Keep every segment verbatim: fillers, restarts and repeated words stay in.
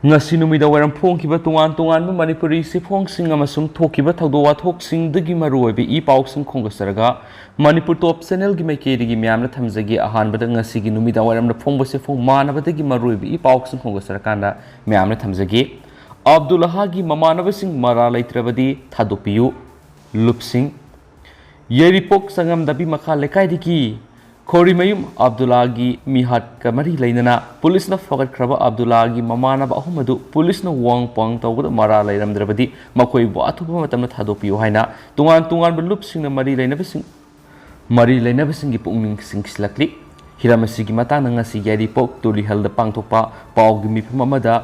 ꯉꯁꯤ ꯅꯨꯃꯤꯗꯥꯡ ꯋꯥꯏꯔꯝ ꯐꯣꯡꯈꯤꯕ ꯇꯣꯉꯥꯟ ꯇꯣꯉꯥꯟꯕ ꯃꯅꯤꯄꯨꯔꯤ ꯆꯦꯐꯣꯡꯁꯤꯡ ꯑꯃꯁꯨꯡ ꯊꯣꯛꯈꯤꯕ ꯊꯧꯗꯣꯛ ꯋꯥꯊꯣꯛꯁꯤꯡꯗꯒꯤ ꯃꯔꯨꯑꯣꯏꯕ ꯏ ꯄꯥꯎꯁꯤꯡ ꯈꯣꯝꯒꯠꯆꯔꯒ ꯃꯅꯤꯄꯨꯔ ꯇꯣꯞ ꯆꯦꯅꯦꯜꯒꯤ ꯃꯥꯏꯀꯩꯗꯒꯤ ꯃꯌꯥꯝꯅ ꯊꯝꯖꯒꯦ꯫ ꯑꯍꯥꯟꯕꯗ ꯉꯁꯤꯒꯤ ꯅꯨꯃꯤꯗꯥꯡ ꯋꯥꯏꯔꯝꯗ ꯐꯣꯡꯕ ꯆꯦꯐꯣꯡ ꯃꯥꯟꯅꯕꯗꯒꯤ ꯃꯔꯨꯑꯣꯏꯕ ꯏ ꯄꯥꯎꯁꯤꯡ ꯈꯣꯝꯒꯠꯆꯔꯀꯥꯟꯗ ꯃꯌꯥꯝꯅ ꯊꯝꯖꯒꯦ꯫ ꯑꯕꯗꯨꯜꯂꯥꯍꯒꯤ ꯃꯃꯥꯟꯅꯕꯁꯤꯡ ꯃꯔꯥ ꯂꯩꯇ꯭ꯔꯕꯗꯤ ꯊꯥꯗꯣꯛꯄꯤꯌꯨ꯫ ꯂꯨꯞꯁꯤꯡ꯫ ꯌꯥꯏꯔꯤꯄꯣꯛ ꯆꯉꯝꯗꯕꯤ ꯃꯈꯥ ꯂꯩꯀꯥꯏꯗꯒꯤ ꯈꯣꯔꯤꯃꯌꯨꯝ ꯑꯕꯗꯨꯜꯂꯥꯒꯤ ꯃꯤꯍꯥꯠꯀ ꯃꯔꯤ ꯂꯩꯅꯅ ꯄꯨꯂꯤꯁꯅ ꯐꯒꯠꯈ꯭ꯔꯕ ꯑꯕꯗꯨꯜꯂꯥꯒꯤ ꯃꯃꯥꯟꯅꯕ ꯑꯍꯨꯝ ꯑꯗꯨ ꯄꯨꯂꯤꯁꯅ ꯋꯥꯡ ꯄꯥꯡ ꯇꯧꯕꯗ ꯃꯔꯥ ꯂꯩꯔꯝꯗ꯭ꯔꯕꯗꯤ ꯃꯈꯣꯏꯕꯨ ꯑꯊꯨꯕ ꯃꯇꯝꯗ ꯊꯥꯗꯣꯛꯄꯤꯌꯨ ꯍꯥꯏꯅ ꯇꯣꯉꯥꯟ ꯇꯣꯉꯥꯟꯕ ꯂꯨꯞꯁꯤꯡꯅ ꯃꯔꯤ ꯂꯩꯅꯕꯁꯤꯡ, ꯃꯔꯤ ꯂꯩꯅꯕꯁꯤꯡꯒꯤ ꯄꯨꯛꯅꯤꯡ ꯆꯤꯡꯁꯤꯜꯂꯛꯂꯤ꯫ ꯍꯤꯔꯝ ꯑꯁꯤꯒꯤ ꯃꯇꯥꯡꯗ ꯉꯁꯤ ꯌꯥꯏꯔꯤꯄꯣꯛ ꯇꯨꯂꯤꯍꯜꯗ ꯄꯥꯡꯊꯣꯛꯄ ꯄꯥꯎꯒꯤ ꯃꯤꯐꯝ ꯑꯃꯗ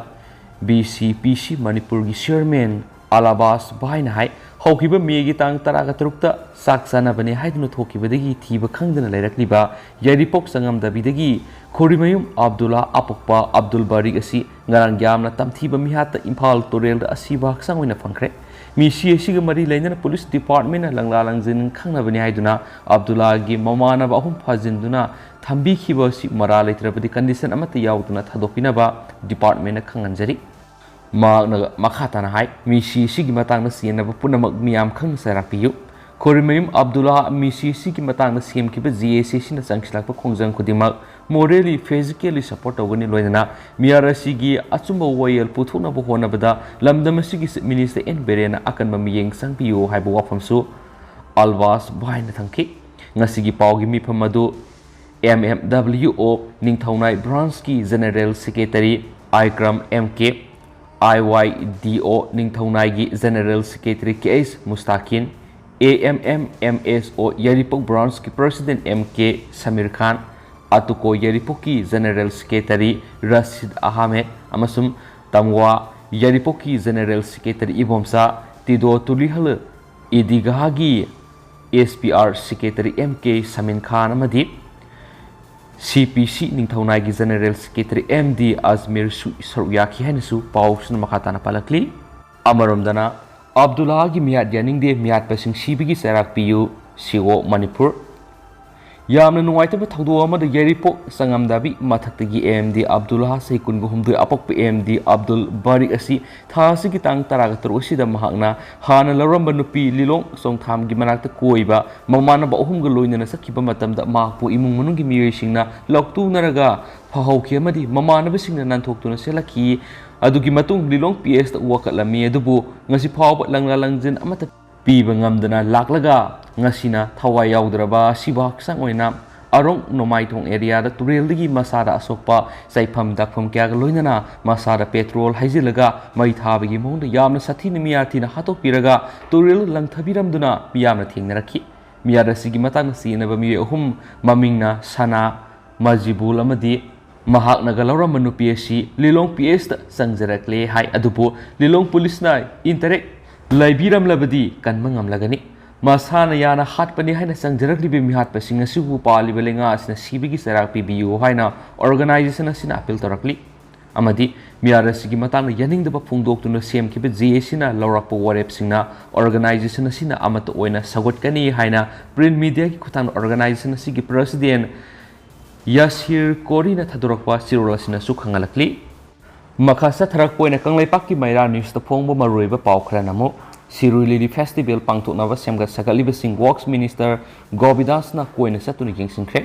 ꯕꯤ ꯁꯤ ꯄꯤ ꯁꯤ ꯃꯅꯤꯄꯨꯔꯒꯤ ꯆꯤꯌꯔꯃꯦꯟ ꯑꯂꯥꯕꯥꯁ ꯚꯥꯏꯅ ꯍꯥꯏ, ꯍꯧꯈꯤꯕ ꯃꯦꯒꯤ ꯇꯥꯡ ꯇꯔꯥꯒ ꯇꯔꯨꯛꯇ ꯆꯥꯛ ꯆꯥꯅꯕꯅꯦ ꯍꯥꯏꯗꯨꯅ ꯊꯣꯛꯈꯤꯕꯗꯒꯤ ꯊꯤꯕ ꯈꯪꯗꯅ ꯂꯩꯔꯛꯂꯤꯕ ꯌꯥꯏꯔꯤꯄꯣꯛ ꯆꯉꯝꯗꯕꯤꯗꯒꯤ ꯈꯣꯔꯤꯃꯌꯨꯝ ꯑꯕꯗꯨꯜꯂꯥ ꯑꯄꯣꯛꯄ ꯑꯕꯗꯨꯜ ꯕꯥꯔꯤꯛ ꯑꯁꯤ ꯉꯔꯥꯡ ꯌꯥꯝꯅ ꯇꯝꯊꯤꯕ ꯃꯤꯍꯥꯠꯇ ꯏꯝꯐꯥꯜ ꯇꯨꯔꯦꯜꯗ ꯑꯁꯤꯕ ꯍꯛꯆꯥꯡ ꯑꯣꯏꯅ ꯐꯪꯈ꯭ꯔꯦ꯫ ꯃꯤ ꯁꯤ ꯑꯁꯤꯒ ꯃꯔꯤ ꯂꯩꯅꯅ ꯄꯨꯂꯤꯁ ꯗꯤꯄꯥꯔꯠꯃꯦꯟꯅ ꯂꯪꯂꯥ ꯂꯪꯖꯤꯟ ꯈꯪꯅꯕꯅꯤ ꯍꯥꯏꯗꯨꯅ ꯑꯕꯗꯨꯜꯂꯥꯒꯤ ꯃꯃꯥꯟꯅꯕ ꯑꯍꯨꯝ ꯐꯥꯖꯤꯟꯗꯨꯅ ꯊꯝꯕꯤꯈꯤꯕ ꯑꯁꯤ ꯃꯔꯥ ꯂꯩꯇ꯭ꯔꯕꯗꯤ ꯀꯟꯗꯤꯁꯟ ꯑꯃꯠꯇ ꯌꯥꯎꯗꯅ ꯊꯥꯗꯣꯛꯄꯤꯅꯕ ꯗꯤꯄꯥꯔꯠꯃꯦꯟꯅ ꯈꯪꯍꯟꯖꯔꯤ꯫ ꯃꯍꯥꯛꯅ ꯃꯈꯥ ꯇꯥꯅ ꯍꯥꯏ, ꯃꯤ ꯁꯤ ꯑꯁꯤꯒꯤ ꯃꯇꯥꯡꯗ ꯆꯦꯟꯅꯕ ꯄꯨꯝꯅꯃꯛ ꯃꯤꯌꯥꯝ ꯈꯪꯅ ꯆꯩꯔꯥꯛꯄꯤꯌꯨ꯫ ꯈꯣꯔꯤꯃꯌꯨꯝ ꯑꯕꯗꯨꯜꯂꯥ ꯃꯤ ꯁꯤ ꯑꯁꯤꯒꯤ ꯃꯇꯥꯡꯗ ꯁꯦꯝꯈꯤꯕ ꯖꯤ ꯑꯦ ꯁꯤ ꯑꯁꯤꯅ ꯆꯪꯁꯤꯜꯂꯛꯄ ꯈꯣꯡꯖꯪ ꯈꯨꯗꯤꯡꯃꯛ morally, physically support ꯇꯧꯒꯅꯤ, ꯂꯣꯏꯅꯅ ꯃꯤꯍꯥꯠ ꯑꯁꯤꯒꯤ ꯑꯆꯨꯝꯕ ꯋꯥꯌꯦꯜ ꯄꯨꯊꯣꯛꯅꯕ ꯍꯣꯠꯅꯕꯗ ꯂꯝꯗꯝ ꯑꯁꯤꯒꯤ Chief Minister ꯑꯦꯟ ꯕꯤꯔꯦꯟꯅ ꯑꯀꯟꯕ ꯃꯤꯠꯌꯦꯡ ꯆꯪꯕꯤꯌꯨ ꯍꯥꯏꯕ ꯋꯥꯐꯝꯁꯨ ꯑꯜꯕꯥꯁ ꯚꯥꯏꯅ ꯊꯝꯈꯤ꯫ ꯉꯁꯤꯒꯤ ꯄꯥꯎꯒꯤ ꯃꯤꯐꯝ ꯑꯗꯨ M M W O Ningthounai ꯕ꯭ꯔꯥꯟꯁꯀꯤ general secretary Ikram M K, I Y D O ꯅꯤꯡꯊꯧꯅꯥꯏꯒꯤ general secretary K H Mustakin, A M M M S O Yairipok ꯕ꯭ꯔꯥꯟꯁꯀꯤ president M K Samir Khan, ꯑꯇꯨꯀꯣ ꯌꯥꯏꯔꯤꯄꯣꯛꯀꯤ ꯖꯦꯅꯔꯦꯜ ꯁꯦꯀ꯭ꯔꯦꯇꯔꯤ ꯔꯁꯤꯗ ꯑꯍꯃꯦꯗ ꯑꯃꯁꯨꯡ ꯇꯝꯋꯥ ꯌꯥꯏꯔꯤꯄꯣꯛꯀꯤ ꯖꯦꯅꯔꯦꯜ ꯁꯦꯀ꯭ꯔꯦꯇꯔꯤ ꯏꯕꯣꯝꯆꯥ, ꯇꯤꯗꯣ ꯇꯨꯂꯤꯍꯜ ꯏꯗꯤꯒꯥꯍꯒꯤ S P R secretary M K Samin Khan ꯑꯃꯗꯤ ꯁꯤ ꯄꯤ ꯁꯤ ꯅꯤꯡꯊꯧꯅꯥꯏꯒꯤ ꯖꯦꯅꯔꯦꯜ ꯁꯦꯀ꯭ꯔꯦꯇꯔꯤ ꯑꯦꯝ ꯗꯤ ꯑꯖꯃꯤꯔꯁꯨ ꯁꯔꯨꯛ ꯌꯥꯈꯤ ꯍꯥꯏꯅꯁꯨ ꯄꯥꯎꯁꯤꯅ ꯃꯈꯥ ꯇꯥꯅ ꯄꯜꯂꯛꯂꯤ꯫ ꯑꯃꯔꯣꯝꯗꯅ, ꯑꯕꯗꯨꯜꯂꯥꯒꯤ ꯃꯤꯍꯥꯠ ꯌꯥꯅꯤꯡꯗꯦ, ꯃꯤꯍꯥꯠꯄꯁꯤꯡ ꯁꯤꯕꯒꯤ ꯆꯩꯔꯥꯛ ꯄꯤꯌꯨ, ꯁꯤ ꯑꯣ ꯃꯅꯤꯄꯨꯔ꯫ ꯌꯥꯝꯅ ꯅꯨꯡꯉꯥꯏꯇꯕ ꯊꯧꯗꯣꯛ ꯑꯃꯗ ꯌꯥꯏꯔꯤꯄꯣꯛ ꯆꯉꯝꯗꯥꯕꯤ ꯃꯊꯛꯇꯒꯤ ꯑꯦ ꯑꯦꯝ ꯗꯤ ꯑꯕꯗꯨꯜ ꯍꯥꯁꯩ ꯀꯨꯟꯒ ꯍꯨꯝꯗꯣꯏ ꯑꯄꯣꯛꯄ ꯑꯦ ꯑꯦꯝ ꯗꯤ ꯑꯕꯗꯨꯜ ꯕꯥꯔꯤꯛ ꯑꯁꯤ ꯊꯥ ꯑꯁꯤꯒꯤ ꯇꯥꯡ ꯇꯔꯥꯒ ꯇꯔꯨꯛ ꯑꯁꯤꯗ ꯃꯍꯥꯛꯅ ꯍꯥꯟꯅ ꯂꯧꯔꯝꯕ ꯅꯨꯄꯤ ꯂꯤꯂꯣꯡ ꯆꯣꯡꯊꯥꯝꯒꯤ ꯃꯅꯥꯛꯇ ꯀꯣꯏꯕ ꯃꯃꯥꯟꯅꯕ ꯑꯍꯨꯝꯒ ꯂꯣꯏꯅꯅ ꯆꯠꯈꯤꯕ ꯃꯇꯝꯗ ꯃꯍꯥꯛꯄꯨ ꯏꯃꯨꯡ ꯃꯅꯨꯡꯒꯤ ꯃꯤꯑꯣꯏꯁꯤꯡꯅ ꯂꯧꯇꯨꯅꯔꯒ ꯐꯥꯍꯧꯈꯤ ꯑꯃꯗꯤ ꯃꯃꯥꯟꯅꯕꯁꯤꯡꯅ ꯅꯥꯟꯊꯣꯛꯇꯨꯅ ꯆꯦꯜꯂꯛꯈꯤ꯫ ꯑꯗꯨꯒꯤ ꯃꯇꯨꯡ ꯂꯤꯂꯣꯡ ꯄꯤ ꯑꯦꯁꯇ ꯋꯥꯀꯠꯂꯝꯃꯤ, ꯑꯗꯨꯕꯨ ꯉꯁꯤ ꯐꯥꯎꯕ ꯂꯪꯂꯥ ꯂꯪꯖꯤꯟ ꯑꯃꯠꯇ ꯄꯤꯕ ꯉꯝꯗꯅ ꯂꯥꯛꯂꯒ ꯉꯁꯤꯅ ꯊꯋꯥꯏ ꯌꯥꯎꯗ꯭ꯔꯕ ꯑꯁꯤꯕ ꯍꯛꯆꯥꯡ ꯑꯣꯏꯅ ꯑꯔꯣꯡ ꯅꯣꯡꯃꯥꯏꯊꯣꯡ ꯑꯦꯔꯤꯌꯥꯗ ꯇꯨꯔꯦꯜꯗꯒꯤ ꯃꯁꯥꯗ ꯑꯁꯣꯛꯄ ꯆꯥꯏꯐꯝ ꯗꯥꯛꯐꯝ ꯀꯌꯥꯒ ꯂꯣꯏꯅꯅ ꯃꯁꯥꯗ ꯄꯦꯇ꯭ꯔꯣꯜ ꯍꯩꯖꯤꯜꯂꯒ ꯃꯩ ꯊꯥꯕꯒꯤ ꯃꯑꯣꯡꯗ ꯌꯥꯝꯅ ꯁꯥꯊꯤꯅ ꯃꯤꯌꯥꯊꯤꯅ ꯍꯥꯠꯇꯣꯛꯄꯤꯔꯒ ꯇꯨꯔꯦꯜ ꯂꯪꯊꯕꯤꯔꯝꯗꯨꯅ ꯃꯤꯌꯥꯝꯅ ꯊꯦꯡꯅꯔꯛꯈꯤ꯫ ꯃꯤꯌꯥꯝ ꯑꯁꯤꯒꯤ ꯃꯇꯥꯡꯗ ꯆꯦꯟꯅꯕ ꯃꯤꯑꯣꯏ ꯑꯍꯨꯝ, ꯃꯃꯤꯡꯅ ꯁꯅꯥ, ꯃꯖꯤꯕꯨꯜ ꯑꯃꯗꯤ ꯃꯍꯥꯛꯅꯒ ꯂꯧꯔꯝꯕ ꯅꯨꯄꯤ ꯑꯁꯤ ꯂꯤꯂꯣꯡ ꯄꯤ ꯑꯦꯁꯇ ꯆꯪꯖꯔꯛꯂꯦ ꯍꯥꯏ꯫ ꯑꯗꯨꯕꯨ ꯂꯤꯂꯣꯡ ꯄꯨꯂꯤꯁꯅ ꯏꯟꯇꯔꯦꯛ ꯂꯩꯕꯤꯔꯝꯂꯕꯗꯤ ꯀꯟꯕ ꯉꯝꯂꯒꯅꯤ꯫ ꯃꯁꯥꯅ ꯌꯥꯅ ꯍꯥꯠꯄꯅꯤ ꯍꯥꯏꯅ ꯆꯪꯖꯔꯛꯂꯤꯕ ꯃꯤꯍꯥꯠꯄꯁꯤꯡ ꯑꯁꯤꯕꯨ ꯄꯥꯜꯂꯤꯕ ꯂꯩꯉꯥꯛ ꯑꯁꯤꯅ ꯁꯤꯕꯒꯤ ꯆꯩꯔꯥꯛ ꯄꯤꯕꯤꯌꯨ ꯍꯥꯏꯅ ꯑꯣꯔꯒꯅꯥꯏꯖꯦꯁꯟ ꯑꯁꯤꯅ ꯑꯄꯤꯜ ꯇꯧꯔꯛꯂꯤ꯫ ꯑꯃꯗꯤ ꯃꯤꯌꯥꯝ ꯑꯁꯤꯒꯤ ꯃꯇꯥꯡꯗ ꯌꯥꯅꯤꯡꯗꯕ ꯐꯣꯡꯗꯣꯛꯇꯨꯅ ꯁꯦꯝꯈꯤꯕ ꯖꯦ ꯑꯦ ꯁꯤꯅ ꯂꯧꯔꯛꯄ ꯋꯥꯔꯦꯞꯁꯤꯡꯅ ꯑꯣꯔꯒꯅꯥꯏꯖꯦꯁꯟ ꯑꯁꯤꯅ ꯑꯃꯠꯇ ꯑꯣꯏꯅ ꯁꯧꯒꯠꯀꯅꯤ ꯍꯥꯏꯅ ꯄ꯭ꯔꯤꯟꯠ ꯃꯤꯗꯤꯌꯥꯒꯤ ꯈꯨꯠꯊꯥꯡꯗ ꯑꯣꯔꯒꯅꯥꯏꯖꯦꯁꯟ ꯑꯁꯤꯒꯤ ꯄ꯭ꯔꯁꯤꯗꯦꯟ ꯌꯥꯁꯤꯔ ꯀꯣꯔꯤꯅ ꯊꯥꯗꯣꯔꯛꯄ ꯆꯦꯔꯣꯜ ꯑꯁꯤꯅꯁꯨ ꯈꯪꯍꯜꯂꯛꯂꯤ꯫ ꯃꯈꯥ ꯆꯠꯊꯔꯛꯄ ꯑꯣꯏꯅ ꯀꯪꯂꯩꯄꯥꯛꯀꯤ ꯃꯩꯔꯥ ꯅ꯭ꯌꯨꯁꯇ ꯐꯣꯡꯕ ꯃꯔꯨꯑꯣꯏꯕ ꯄꯥꯎ ꯈꯔꯅ ꯑꯃꯨꯛ ꯁꯤꯔꯨꯏ ꯂꯤꯂꯤ ꯐꯦꯁꯇꯤꯚꯦꯜ ꯄꯥꯡꯊꯣꯛꯅꯕ ꯁꯦꯝꯒꯠ ꯁꯥꯒꯠꯂꯤꯕꯁꯤꯡ ꯋꯥꯔꯛꯁ ꯃꯤꯅꯤꯁꯇꯔ ꯒꯣꯕꯤꯗꯥꯁꯅ ꯀꯣꯏꯅ ꯆꯠꯇꯨꯅ ꯌꯦꯡꯁꯤꯟꯈ꯭ꯔꯦ꯫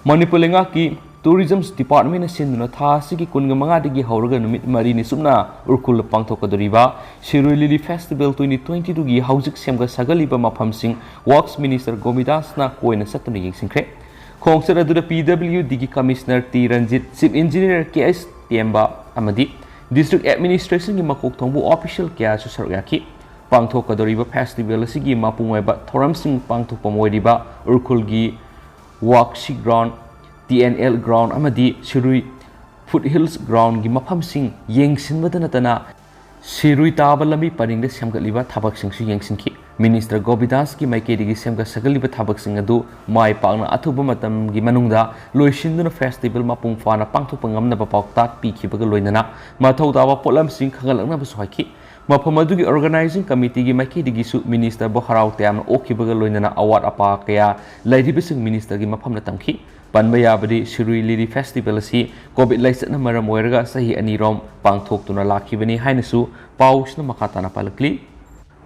ꯃꯅꯤꯄꯨꯔ ꯂꯩꯉꯥꯛꯀꯤ ꯇꯨꯔꯤꯖꯝ ꯗꯤꯄꯥꯔꯠꯃꯦꯟꯅ ꯁꯤꯟꯗꯨꯅ ꯊꯥ ꯑꯁꯤꯒꯤ ꯀꯨꯟꯒ ꯃꯉꯥꯗꯒꯤ ꯍꯧꯔꯒ ꯅꯨꯃꯤꯠ ꯃꯔꯤꯅꯤ ꯆꯨꯞꯅ ꯎꯔꯈꯨꯜꯗ ꯄꯥꯡꯊꯣꯛꯀꯗꯧꯔꯤꯕ ꯁꯤꯔꯨꯏ ꯂꯤꯂꯤ ꯐꯦꯁꯇꯤꯚꯦꯜ ꯇ꯭ꯋꯦꯟꯇꯤ ꯇ꯭ꯋꯦꯟꯇꯤ ꯇꯨꯒꯤ ꯍꯧꯖꯤꯛ ꯁꯦꯝꯒꯠ ꯁꯥꯒꯠꯂꯤꯕ ꯃꯐꯝꯁꯤꯡ ꯋꯥꯔꯛꯁ ꯃꯤꯅꯤꯁꯇꯔ ꯒꯣꯕꯤꯗꯥꯁꯅ ꯀꯣꯏꯅ ꯆꯠꯇꯨꯅ ꯌꯦꯡꯁꯤꯟꯈ꯭ꯔꯦ꯫ ꯈꯣꯡꯆꯠ ꯑꯗꯨꯗ ꯄꯤ ꯗꯕ꯭ꯂꯤꯎ ꯗꯤꯒꯤ commissioner T Ranjit, chief engineer K S Temba ꯑꯃꯗꯤ ꯗꯤꯁꯇ꯭ꯔꯤꯛ ꯑꯦꯗꯃꯤꯅꯤꯁꯇ꯭ꯔꯦꯁꯟꯒꯤ ꯃꯀꯣꯛ ꯊꯣꯡꯕ ꯑꯣꯐꯤꯁꯤꯌꯦꯜ ꯀꯌꯥꯁꯨ ꯁꯔꯨꯛ ꯌꯥꯈꯤ꯫ ꯄꯥꯡꯊꯣꯛꯀꯗꯧꯔꯤꯕ ꯐꯦꯁꯇꯤꯚꯦꯜ ꯑꯁꯤꯒꯤ ꯃꯄꯨꯡ ꯑꯣꯏꯕ ꯊꯧꯔꯝꯁꯤꯡ ꯄꯥꯡꯊꯣꯛꯐꯝ ꯑꯣꯏꯔꯤꯕ ꯎꯔꯈꯨꯜꯒꯤ ꯋꯥꯛꯁꯤ ground, T N L ground ꯑꯃꯗꯤ ꯁꯤꯔꯨꯏ ꯐꯨꯠ ꯍꯤꯜꯁ ꯒ꯭ꯔꯥꯎꯟꯒꯤ ꯃꯐꯝꯁꯤꯡ ꯌꯦꯡꯁꯤꯟꯕꯗ ꯅꯠꯇꯅ ꯁꯤꯔꯨꯏ ꯇꯥꯕ ꯂꯝꯕꯤ ꯄꯔꯤꯡꯗ ꯁꯦꯝꯒꯠꯂꯤꯕ ꯊꯕꯛꯁꯤꯡꯁꯨ ꯌꯦꯡꯁꯤꯟꯈꯤ꯫ ꯃꯤꯅꯤꯁꯇꯔ ꯒꯣꯕꯤꯗꯥꯁꯀꯤ ꯃꯥꯏꯀꯩꯗꯒꯤ ꯁꯦꯝꯒꯠ ꯁꯥꯒꯠꯂꯤꯕ ꯊꯕꯛꯁꯤꯡ ꯑꯗꯨ ꯃꯥꯏ ꯄꯥꯛꯅ ꯑꯊꯨꯕ ꯃꯇꯝꯒꯤ ꯃꯅꯨꯡꯗ ꯂꯣꯏꯁꯤꯟꯗꯨꯅ ꯐꯦꯁꯇꯤꯚꯦꯜ ꯃꯄꯨꯡ ꯐꯥꯅ ꯄꯥꯡꯊꯣꯛꯄ ꯉꯝꯅꯕ ꯄꯥꯎꯇꯥꯛ ꯄꯤꯈꯤꯕꯒ ꯂꯣꯏꯅꯅ ꯃꯊꯧ ꯇꯥꯕ ꯄꯣꯠꯂꯝꯁꯤꯡ ꯈꯪꯍꯜꯂꯛꯅꯕꯁꯨ ꯍꯥꯏꯈꯤ꯫ ꯃꯐꯝ ꯑꯗꯨꯒꯤ organizing committeeꯒꯤ ꯃꯥꯏꯀꯩꯗꯒꯤꯁꯨ ministerꯕꯨ ꯍꯔꯥꯎ ꯇꯌꯥꯝꯅ ꯑꯣꯛꯈꯤꯕꯒ ꯂꯣꯏꯅꯅ award ꯑꯄꯥ ꯀꯌꯥ ꯂꯩꯔꯤꯕꯁꯤꯡ ministerꯒꯤ ꯃꯐꯝꯗ ꯇꯝꯈꯤ꯫ ꯄꯟꯕ ꯌꯥꯕꯗꯤ ꯁꯤꯔꯨꯏ ꯂꯤꯂꯤ festival ꯑꯁꯤ COVID ꯂꯥꯏꯆꯠꯅ ꯃꯔꯝ ꯑꯣꯏꯔꯒ ꯆꯍꯤ ꯑꯅꯤꯔꯣꯝ ꯄꯥꯡꯊꯣꯛꯇꯨꯅ ꯂꯥꯛꯈꯤꯕꯅꯤ ꯍꯥꯏꯅꯁꯨ ꯄꯥꯎꯁꯤꯅ ꯃꯈꯥ ꯇꯥꯅ ꯄꯜꯂꯛꯂꯤ꯫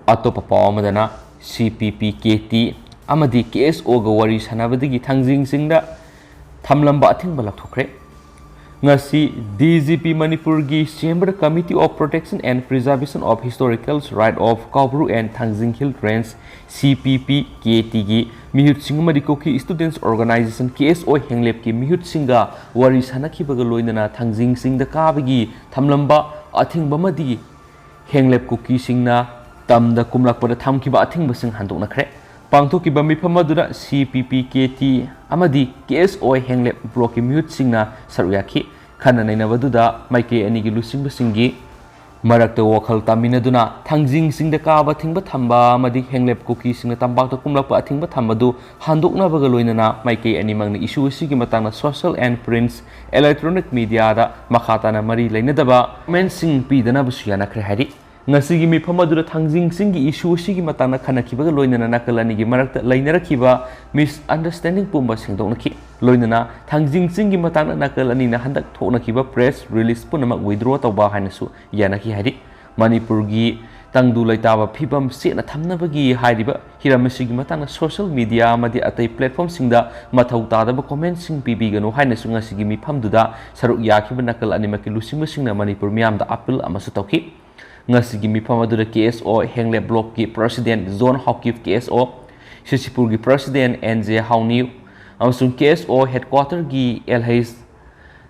ꯑꯇꯣꯞꯄ ꯄꯥꯎ ꯑꯃꯗꯅ, CPPKT ꯑꯃꯗꯤ KSOꯒ ꯋꯥꯔꯤ ꯁꯥꯟꯅꯕꯗꯒꯤ ꯊꯥꯡꯖꯤꯡ ꯆꯤꯡꯗ ꯊꯝꯂꯝꯕ ꯑꯊꯤꯡꯕ ꯂꯧꯊꯣꯛꯈ꯭ꯔꯦ꯫ ꯉꯁꯤ DGP ꯃꯅꯤꯄꯨꯔꯒꯤ Chamber Committee of Protection and Preservation of Historical Right of Kaubru and Thangjing Hill Range, CPPKTꯒꯤ ꯃꯤꯍꯨꯠꯁꯤꯡ ꯑꯃꯗꯤ Kuki Students Organisation, KSO ꯍꯦꯡꯂꯦꯞꯀꯤ ꯃꯤꯍꯨꯠꯁꯤꯡꯒ ꯋꯥꯔꯤ ꯁꯥꯟꯅꯈꯤꯕꯒ ꯂꯣꯏꯅꯅ ꯊꯥꯡꯖꯤꯡ ꯆꯤꯡꯗ ꯀꯥꯕꯒꯤ ꯊꯝꯂꯝꯕ ꯑꯊꯤꯡꯕ ꯑꯃꯗꯤ ꯍꯦꯡꯂꯦꯞ ꯀꯨꯀꯤꯁꯤꯡꯅ ꯇꯝꯗ ꯀꯨꯝꯂꯛꯄꯗ ꯊꯝꯈꯤꯕ ꯑꯊꯤꯡꯕꯁꯤꯡ ꯍꯟꯗꯣꯛꯅꯈ꯭ꯔꯦ꯫ ꯄꯥꯡꯊꯣꯛꯈꯤꯕ ꯃꯤꯐꯝ ꯑꯗꯨꯗ CPPKT ꯑꯃꯗꯤ KSO ꯍꯦꯡꯂꯦꯞ blockꯀꯤ ꯃꯤꯍꯨꯠꯁꯤꯡꯅ ꯁꯔꯨꯛ ꯌꯥꯈꯤ꯫ ꯈꯟꯅ ꯅꯩꯅꯕꯗꯨꯗ ꯃꯥꯏꯀꯩ ꯑꯅꯤꯒꯤ ꯂꯨꯆꯤꯡꯕꯁꯤꯡꯒꯤ ꯃꯔꯛꯇ ꯋꯥꯈꯜ ꯇꯥꯃꯤꯟꯅꯗꯨꯅ ꯊꯥꯡꯖꯤꯡ ꯆꯤꯡꯗ ꯀꯥꯕ ꯑꯊꯤꯡꯕ ꯊꯝꯕ ꯑꯃꯗꯤ ꯍꯦꯡꯂꯦꯞ ꯀꯨꯀꯤꯁꯤꯡꯅ ꯇꯝꯄꯥꯛꯇ ꯀꯨꯝꯂꯛꯄ ꯑꯊꯤꯡꯕ ꯊꯝꯕꯗꯨ ꯍꯟꯗꯣꯛꯅꯕꯒ ꯂꯣꯏꯅꯅ ꯃꯥꯏꯀꯩ ꯑꯅꯤꯃꯛꯅ issue ꯑꯁꯤꯒꯤ ꯃꯇꯥꯡꯗ social and prints electronic mediaꯗ ꯃꯈꯥ ꯇꯥꯅ ꯃꯔꯤ ꯂꯩꯅꯗꯕ commentꯁꯤꯡ ꯄꯤꯗꯅꯕꯁꯨ ꯌꯥꯅꯈ꯭ꯔꯦ ꯍꯥꯏꯔꯤ꯫ ꯉꯁꯤꯒꯤ ꯃꯤꯐꯝ ꯑꯗꯨꯗ ꯊꯥꯡꯖꯤꯡ ꯆꯤꯡꯒꯤ issue ꯑꯁꯤꯒꯤ ꯃꯇꯥꯡꯗ ꯈꯟꯅꯈꯤꯕꯒ ꯂꯣꯏꯅꯅ ꯅꯥꯀꯜ ꯑꯅꯤꯒꯤ ꯃꯔꯛꯇ ꯂꯩꯅꯔꯛꯈꯤꯕ misunderstanding ꯄꯨꯝꯕ ꯁꯦꯡꯗꯣꯛꯅꯈꯤ꯫ ꯂꯣꯏꯅꯅ ꯊꯥꯡꯖꯤꯡ ꯆꯤꯡꯒꯤ ꯃꯇꯥꯡꯗ ꯅꯥꯀꯜ ꯑꯅꯤꯅ ꯍꯟꯗꯛ ꯊꯣꯛꯅꯈꯤꯕ press release ꯄꯨꯝꯅꯃꯛ withdraw ꯇꯧꯕ ꯍꯥꯏꯅꯁꯨ ꯌꯥꯅꯈꯤ ꯍꯥꯏꯔꯤ꯫ ꯃꯅꯤꯄꯨꯔꯒꯤ ꯇꯪꯗꯨ ꯂꯩꯇꯥꯕ ꯐꯤꯕꯝ ꯆꯦꯠꯅ ꯊꯝꯅꯕꯒꯤ ꯍꯥꯏꯔꯤꯕ ꯍꯤꯔꯝ ꯑꯁꯤꯒꯤ ꯃꯇꯥꯡꯗ social media ꯑꯃꯗꯤ ꯑꯇꯩ platformꯁꯤꯡꯗ ꯃꯊꯧ ꯇꯥꯗꯕ commentꯁꯤꯡ ꯄꯤꯕꯤꯒꯅꯨ ꯍꯥꯏꯅꯁꯨ ꯉꯁꯤꯒꯤ ꯃꯤꯐꯝꯗꯨꯗ ꯁꯔꯨꯛ ꯌꯥꯈꯤꯕ ꯅꯥꯀꯜ ꯑꯅꯤꯃꯛꯀꯤ ꯂꯨꯆꯤꯡꯕꯁꯤꯡꯅ ꯃꯅꯤꯄꯨꯔ ꯃꯤꯌꯥꯝꯗ appeal ꯑꯃꯁꯨ ꯇꯧꯈꯤ꯫ ꯉꯁꯤꯒꯤ ꯃꯤꯐꯝ ꯑꯗꯨꯗ KSO ꯍꯦꯡꯂꯦꯞ blockꯀꯤ president John Haokip KSO, CCPURꯒꯤ president N J Haoniu ꯑꯃꯁꯨꯡ KSO headquarterꯒꯤ L H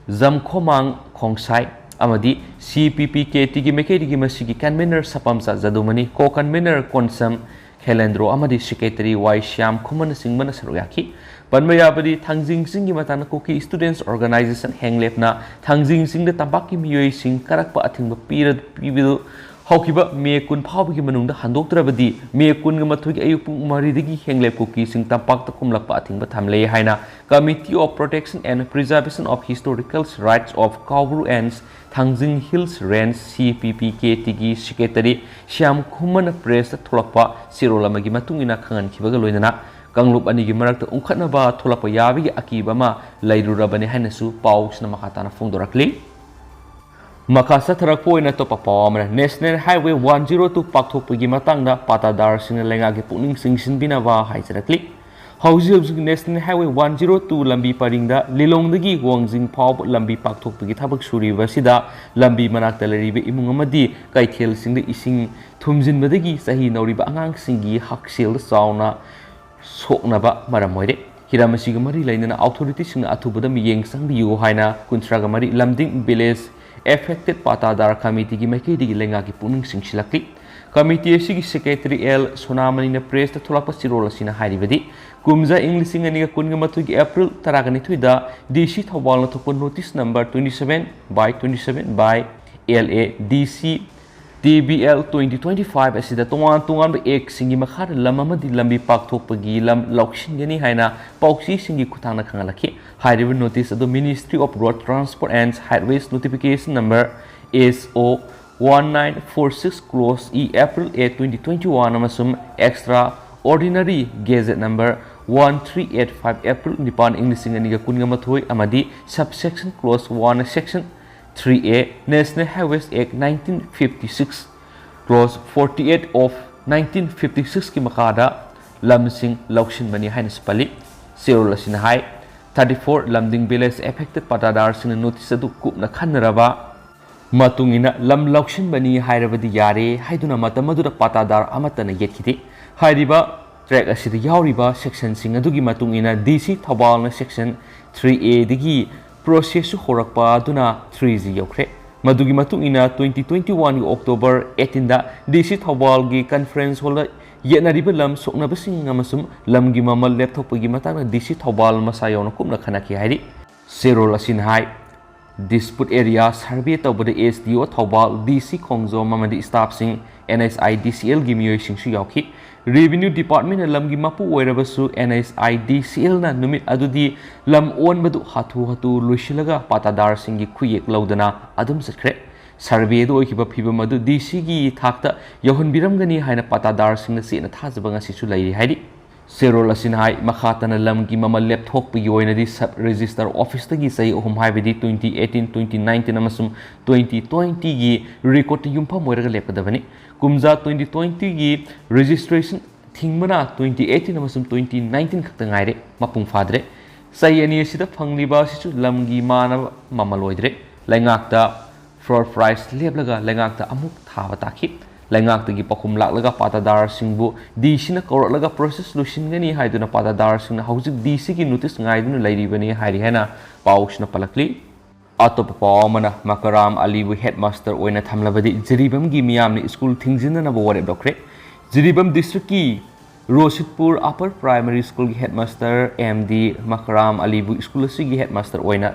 ꯖꯝꯈꯣꯃꯥꯡ ꯈꯣꯡꯁꯥꯏ ꯑꯃꯗꯤ CPPKTꯒꯤ ꯃꯥꯏꯀꯩꯗꯒꯤ ꯃꯁꯤꯒꯤ convener ꯁꯄꯝꯆꯥ ꯖꯗꯨꯃꯅꯤ, co-convener ꯀꯣꯟꯁꯝ ꯈꯦꯂꯦꯟꯗ꯭ꯔꯣ ꯑꯃꯗꯤ secretary ꯋꯥꯏ ꯁ꯭ꯌꯥꯝ ꯈꯨꯃꯟꯅꯆꯤꯡꯕꯅ ꯁꯔꯨꯛ ꯌꯥꯈꯤ꯫ ꯄꯟꯕ ꯌꯥꯕꯗꯤ ꯊꯥꯡꯖꯤꯡ ꯆꯤꯡꯒꯤ ꯃꯇꯥꯡꯗ Kuki Students Organisation ꯍꯦꯡꯂꯦꯞꯅ ꯊꯥꯡꯖꯤꯡ ꯆꯤꯡꯗ ꯇꯝꯄꯥꯛꯀꯤ ꯃꯤꯑꯣꯏꯁꯤꯡ ꯀꯥꯔꯛꯄ ꯑꯊꯤꯡꯕ ꯄꯤꯔ-, ꯄꯤꯕꯗꯨ ꯍꯧꯈꯤꯕ ꯃꯦ ꯀꯨꯟ ꯐꯥꯎꯕꯒꯤ ꯃꯅꯨꯡꯗ ꯍꯟꯗꯣꯛꯇ꯭ꯔꯕꯗꯤ ꯃꯦ ꯀꯨꯟꯒ ꯃꯥꯊꯣꯏꯒꯤ ꯑꯌꯨꯛ ꯄꯨꯡ ꯃꯔꯤꯗꯒꯤ ꯍꯦꯡꯂꯦꯞ ꯀꯨꯀꯤꯁꯤꯡ ꯇꯝꯄꯥꯛꯇ ꯀꯨꯝꯂꯛꯄ ꯑꯊꯤꯡꯕ ꯊꯝꯂꯦ ꯍꯥꯏꯅ Committee of Protection and Preservation of Historical Rights of Kaubru and Thangjing Hills Range, C P P K T ꯒꯤ secretary ꯁ꯭ꯌꯥꯝ ꯈꯨꯃꯟꯅ press ꯇ ꯊꯣꯛꯂꯛꯄ ꯆꯦꯔꯣꯜ ꯑꯃꯒꯤ ꯃꯇꯨꯡ ꯏꯟꯅ ꯈꯪꯍꯟꯈꯤꯕꯒ ꯂꯣꯏꯅꯅ ꯀꯥꯡꯂꯨꯞ ꯑꯅꯤꯒꯤ ꯃꯔꯛꯇ ꯎꯪꯈꯠꯅꯕ ꯊꯣꯛꯂꯛꯄ ꯌꯥꯕꯒꯤ ꯑꯀꯤꯕ ꯑꯃ ꯂꯩꯔꯨꯔꯕꯅꯤ ꯍꯥꯏꯅꯁꯨ ꯄꯥꯎꯁꯤꯅ ꯃꯈꯥ ꯇꯥꯅ ꯐꯣꯡꯗꯣꯔꯛꯂꯤ꯫ ꯃꯈꯥ ꯆꯠꯊꯔꯛꯄ ꯑꯣꯏꯅ ꯑꯇꯣꯞꯄ ꯄꯥꯎ ꯑꯃꯅ, National Highway one zero two ꯄꯥꯛꯊꯣꯛꯄꯒꯤ ꯃꯇꯥꯡꯗ ꯄꯥꯇꯥꯗꯥꯔꯁꯤꯡꯅ ꯂꯩꯉꯥꯛꯀꯤ ꯄꯨꯛꯅꯤꯡ ꯆꯤꯡꯁꯤꯟꯕꯤꯅꯕ ꯍꯥꯏꯖꯔꯛꯂꯤ꯫ ꯍꯧꯖꯤꯛ ꯍꯧꯖꯤꯛ National Highway one zero two ꯂꯝꯕꯤ ꯄꯔꯤꯡꯗ ꯂꯤꯂꯣꯡꯗꯒꯤ ꯋꯥꯡꯖꯤꯡ ꯐꯥꯎꯕ ꯂꯝꯕꯤ ꯄꯥꯛꯊꯣꯛꯄꯒꯤ ꯊꯕꯛ ꯁꯨꯔꯤꯕ ꯑꯁꯤꯗ ꯂꯝꯕꯤ ꯃꯅꯥꯛꯇ ꯂꯩꯔꯤꯕ ꯏꯃꯨꯡ ꯑꯃꯗꯤ ꯀꯩꯊꯦꯜꯁꯤꯡꯗ ꯏꯁꯤꯡ ꯊꯨꯝꯖꯤꯟꯕꯗꯒꯤ ꯆꯍꯤ ꯅꯧꯔꯤꯕ ꯑꯉꯥꯡꯁꯤꯡꯒꯤ ꯍꯛꯁꯦꯜꯗ ꯆꯥꯎꯅ ꯁꯣꯛꯅꯕ ꯃꯔꯝ ꯑꯣꯏꯔꯦ꯫ ꯍꯤꯔꯝ ꯑꯁꯤꯒ ꯃꯔꯤ ꯂꯩꯅꯅ authority ꯁꯤꯡꯅ ꯑꯊꯨꯕꯗ ꯃꯤꯠꯌꯦꯡ ꯆꯪꯕꯤꯌꯨ ꯍꯥꯏꯅ ꯀꯨꯟꯊ꯭ꯔꯥꯒ ꯃꯔꯤ ꯂꯝꯗꯤꯡ village affected ꯄꯥꯇꯥꯗꯥꯔ committee ꯒꯤ ꯃꯥꯏꯀꯩꯗꯒꯤ ꯂꯩꯉꯥꯛꯀꯤ ꯄꯨꯛꯅꯤꯡ ꯆꯤꯡꯁꯤꯜꯂꯛꯂꯤ꯫ Committee ꯑꯁꯤꯒꯤ secretary ꯑꯦꯜ ꯁꯣꯅꯥꯃꯅꯤꯅ press ꯇ ꯊꯣꯛꯂꯛꯄ ꯆꯦꯔꯣꯜ ꯑꯁꯤꯅ ꯍꯥꯏꯔꯤꯕꯗꯤ, ꯀꯨꯝꯖꯥ ꯏꯪ ꯂꯤꯁꯤꯡ ꯑꯅꯤꯒ ꯀꯨꯟꯒ ꯃꯥꯊꯣꯏꯒꯤ April ꯇꯔꯥꯒ ꯅꯤꯊꯣꯏꯗ D C ꯊꯧꯕꯥꯜꯅ ꯊꯣꯛꯄ notice number twenty seven by twenty seven by L A D C T B L twenty twenty five ꯑꯁꯤꯗ ꯇꯣꯉꯥꯟ ꯇꯣꯉꯥꯟꯕ act ꯁꯤꯡꯒꯤ ꯃꯈꯥꯗ ꯂꯝ ꯑꯃꯗꯤ ꯂꯝꯕꯤ ꯄꯥꯛꯊꯣꯛꯄꯒꯤ ꯂꯝ ꯂꯧꯁꯤꯟꯒꯅꯤ ꯍꯥꯏꯅ ꯄꯥꯎꯆꯦꯁꯤꯡꯒꯤ ꯈꯨꯠꯊꯥꯡꯗ ꯈꯪꯍꯜꯂꯛꯈꯤ꯫ ꯍꯥꯏꯔꯤꯕ notice ꯑꯗꯨ Ministry of Road Transport and Highways notification number S O one nine four six clause E April eight, twenty twenty-one ꯑꯃꯁꯨꯡ extraordinary gazette number one three eight five April ꯅꯤꯄꯥꯟ ꯏꯪ ꯂꯤꯁꯤꯡ ꯑꯅꯤꯒ ꯀꯨꯟꯒ ꯃꯥꯊꯣꯏ ꯑꯃꯗꯤ subsection clause one section three A National Highways Act nineteen fifty-six clause forty-eight of nineteen fifty-six ꯀꯤ ꯃꯈꯥꯗ ꯂꯝꯁꯤꯡ ꯂꯧꯁꯤꯟꯕꯅꯤ ꯍꯥꯏꯅꯁꯨ ꯄꯜꯂꯤ꯫ ꯆꯦꯔꯣꯜ ꯑꯁꯤꯅ ꯍꯥꯏ, thirty-four ꯂꯝꯗꯤꯡ village affected ꯄꯥꯇꯥꯗꯥꯔꯁꯤꯡꯅ notice ꯑꯗꯨ ꯀꯨꯞꯅ ꯈꯟꯅꯔꯕ ꯃꯇꯨꯡ ꯏꯟꯅ ꯂꯝ ꯂꯧꯁꯤꯟꯕꯅꯤ ꯍꯥꯏꯔꯕꯗꯤ ꯌꯥꯔꯦ ꯍꯥꯏꯗꯨꯅ ꯃꯇꯝ ꯑꯗꯨꯗ ꯄꯥꯇꯥꯗꯥꯔ ꯑꯃꯠꯇꯅ ꯌꯦꯠꯈꯤꯗꯦ꯫ ꯍꯥꯏꯔꯤꯕ tract ꯑꯁꯤꯗ ꯌꯥꯎꯔꯤꯕ section ꯁꯤꯡ ꯑꯗꯨꯒꯤ ꯃꯇꯨꯡ ꯏꯟꯅ D C ꯊꯧꯕꯥꯜꯅ section three A ꯗꯒꯤ process ꯁꯨ ꯍꯧꯔꯛꯄ ꯑꯗꯨꯅ three G ꯌꯧꯈ꯭ꯔꯦ꯫ ꯃꯗꯨꯒꯤ ꯃꯇꯨꯡ ꯏꯟꯅ twenty twenty-one ꯒꯤ October eighteen ꯗ D C ꯊꯧꯕꯥꯜꯒꯤ conference hall ꯗ ꯌꯦꯠꯅꯔꯤꯕ ꯂꯝ ꯁꯣꯛꯅꯕꯁꯤꯡ ꯑꯃꯁꯨꯡ ꯂꯝꯒꯤ ꯃꯃꯜ ꯂꯦꯞꯊꯣꯛꯄꯒꯤ ꯃꯇꯥꯡꯗ D C ꯊꯧꯕꯥꯜ ꯃꯁꯥ ꯌꯥꯎꯅ ꯀꯨꯞꯅ ꯈꯟꯅꯈꯤ ꯍꯥꯏꯔꯤ꯫ ꯆꯦꯔꯣꯜ ꯑꯁꯤꯅ ꯍꯥꯏ, Dispute area survey ꯇꯧꯕꯗ S D O Thoubal, D C ꯈꯣꯡꯖꯣꯝ ꯑꯃꯗꯤ staffꯁꯤꯡ, N H I D C Lꯒꯤ ꯃꯤꯑꯣꯏꯁꯤꯡꯁꯨ ꯌꯥꯎꯈꯤ꯫ Revenue Departmentꯅ ꯂꯝꯒꯤ ꯃꯄꯨ ꯑꯣꯏꯔꯕꯁꯨ N H I D C Lꯅ ꯅꯨꯃꯤꯠ ꯑꯗꯨꯗꯤ ꯂꯝ ꯑꯣꯟꯕꯗꯨ ꯍꯥꯊꯨ ꯍꯥꯊꯨ ꯂꯣꯏꯁꯤꯜꯂꯒ ꯄꯥꯇꯥꯗꯥꯔꯁꯤꯡꯒꯤ ꯈꯨꯌꯦꯛ ꯂꯧꯗꯅ ꯑꯗꯨꯝ ꯆꯠꯈ꯭ꯔꯦ꯫ Surveyꯗ ꯑꯣꯏꯈꯤꯕ ꯐꯤꯕꯝ ꯑꯗꯨ D Cꯒꯤ ꯊꯥꯛꯇ ꯌꯧꯍꯟꯕꯤꯔꯝꯒꯅꯤ ꯍꯥꯏꯅ ꯄꯥꯇꯥꯗꯥꯔꯁꯤꯡꯅ ꯆꯦꯠꯅ ꯊꯥꯖꯕ ꯉꯁꯤꯁꯨ ꯂꯩꯔꯤ ꯍꯥꯏꯔꯤ꯫ ꯆꯦꯔꯣꯜ ꯑꯁꯤꯅ ꯍꯥꯏ, ꯃꯈꯥ ꯇꯥꯅ ꯂꯝꯒꯤ ꯃꯃꯜ ꯂꯦꯞꯊꯣꯛꯄꯒꯤ ꯑꯣꯏꯅꯗꯤ Sub Register Officeꯇꯒꯤ ꯆꯍꯤ ꯑꯍꯨꯝ, ꯍꯥꯏꯕꯗꯤ twenty eighteen, twenty nineteen ꯑꯃꯁꯨꯡ twenty twentyꯒꯤ recordꯇ ꯌꯨꯝꯐꯝ ꯑꯣꯏꯔꯒ ꯂꯦꯞꯀꯗꯕꯅꯤ꯫ ꯀꯨꯝꯖꯥ twenty twentyꯒꯤ registration ꯊꯤꯡꯕꯅ twenty eighteen ꯑꯃꯁꯨꯡ twenty nineteen ꯈꯛꯇ ꯉꯥꯏꯔꯦ, ꯃꯄꯨꯡ ꯐꯥꯗ꯭ꯔꯦ꯫ ꯆꯍꯤ ꯑꯅꯤ ꯑꯁꯤꯗ ꯐꯪꯂꯤꯕ ꯑꯁꯤꯁꯨ ꯂꯝꯒꯤ ꯃꯥꯟꯅꯕ ꯃꯃꯜ ꯑꯣꯏꯗ꯭ꯔꯦ꯫ ꯂꯩꯉꯥꯛꯇ floor price ꯂꯦꯞꯂꯒ ꯂꯩꯉꯥꯛꯇ ꯑꯃꯨꯛ ꯊꯥꯕ ꯇꯥꯈꯤ꯫ ꯂꯩꯉꯥꯛꯇꯒꯤ ꯄꯥꯎꯈꯨꯝ ꯂꯥꯛꯂꯒ ꯄꯥꯇꯥꯗꯥꯔꯁꯤꯡꯕꯨ D Cꯅ ꯀꯧꯔꯛꯂꯒ process ꯂꯣꯏꯁꯤꯟꯒꯅꯤ ꯍꯥꯏꯗꯨꯅ ꯄꯥꯇꯥꯗꯥꯔꯁꯤꯡꯅ ꯍꯧꯖꯤꯛ D Cꯒꯤ notice ꯉꯥꯏꯗꯨꯅ ꯂꯩꯔꯤꯕꯅꯤ ꯍꯥꯏꯔꯤ ꯍꯥꯏꯅ ꯄꯥꯎꯁꯤꯅ ꯄꯜꯂꯛꯂꯤ꯫ ꯑꯇꯣꯞꯄ ꯄꯥꯎ ꯑꯃꯅ, ꯃꯀꯔꯥꯝ ꯑꯂꯤꯕꯨ headmaster ꯑꯣꯏꯅ ꯊꯝꯂꯕꯗꯤ ꯖꯤꯔꯤꯕꯥꯝꯒꯤ ꯃꯤꯌꯥꯝꯅ school ꯊꯤꯡꯖꯤꯟꯅꯅꯕ ꯋꯥꯔꯦꯞ ꯂꯧꯈ꯭ꯔꯦ꯫ Jiribam districtꯀꯤ ꯔꯣꯁꯤꯠꯄꯨꯔ Upper Primary Schoolꯒꯤ headmaster M D ꯃꯀꯔꯥꯝ ꯑꯂꯤꯕꯨ school ꯑꯁꯤꯒꯤ headmaster ꯑꯣꯏꯅ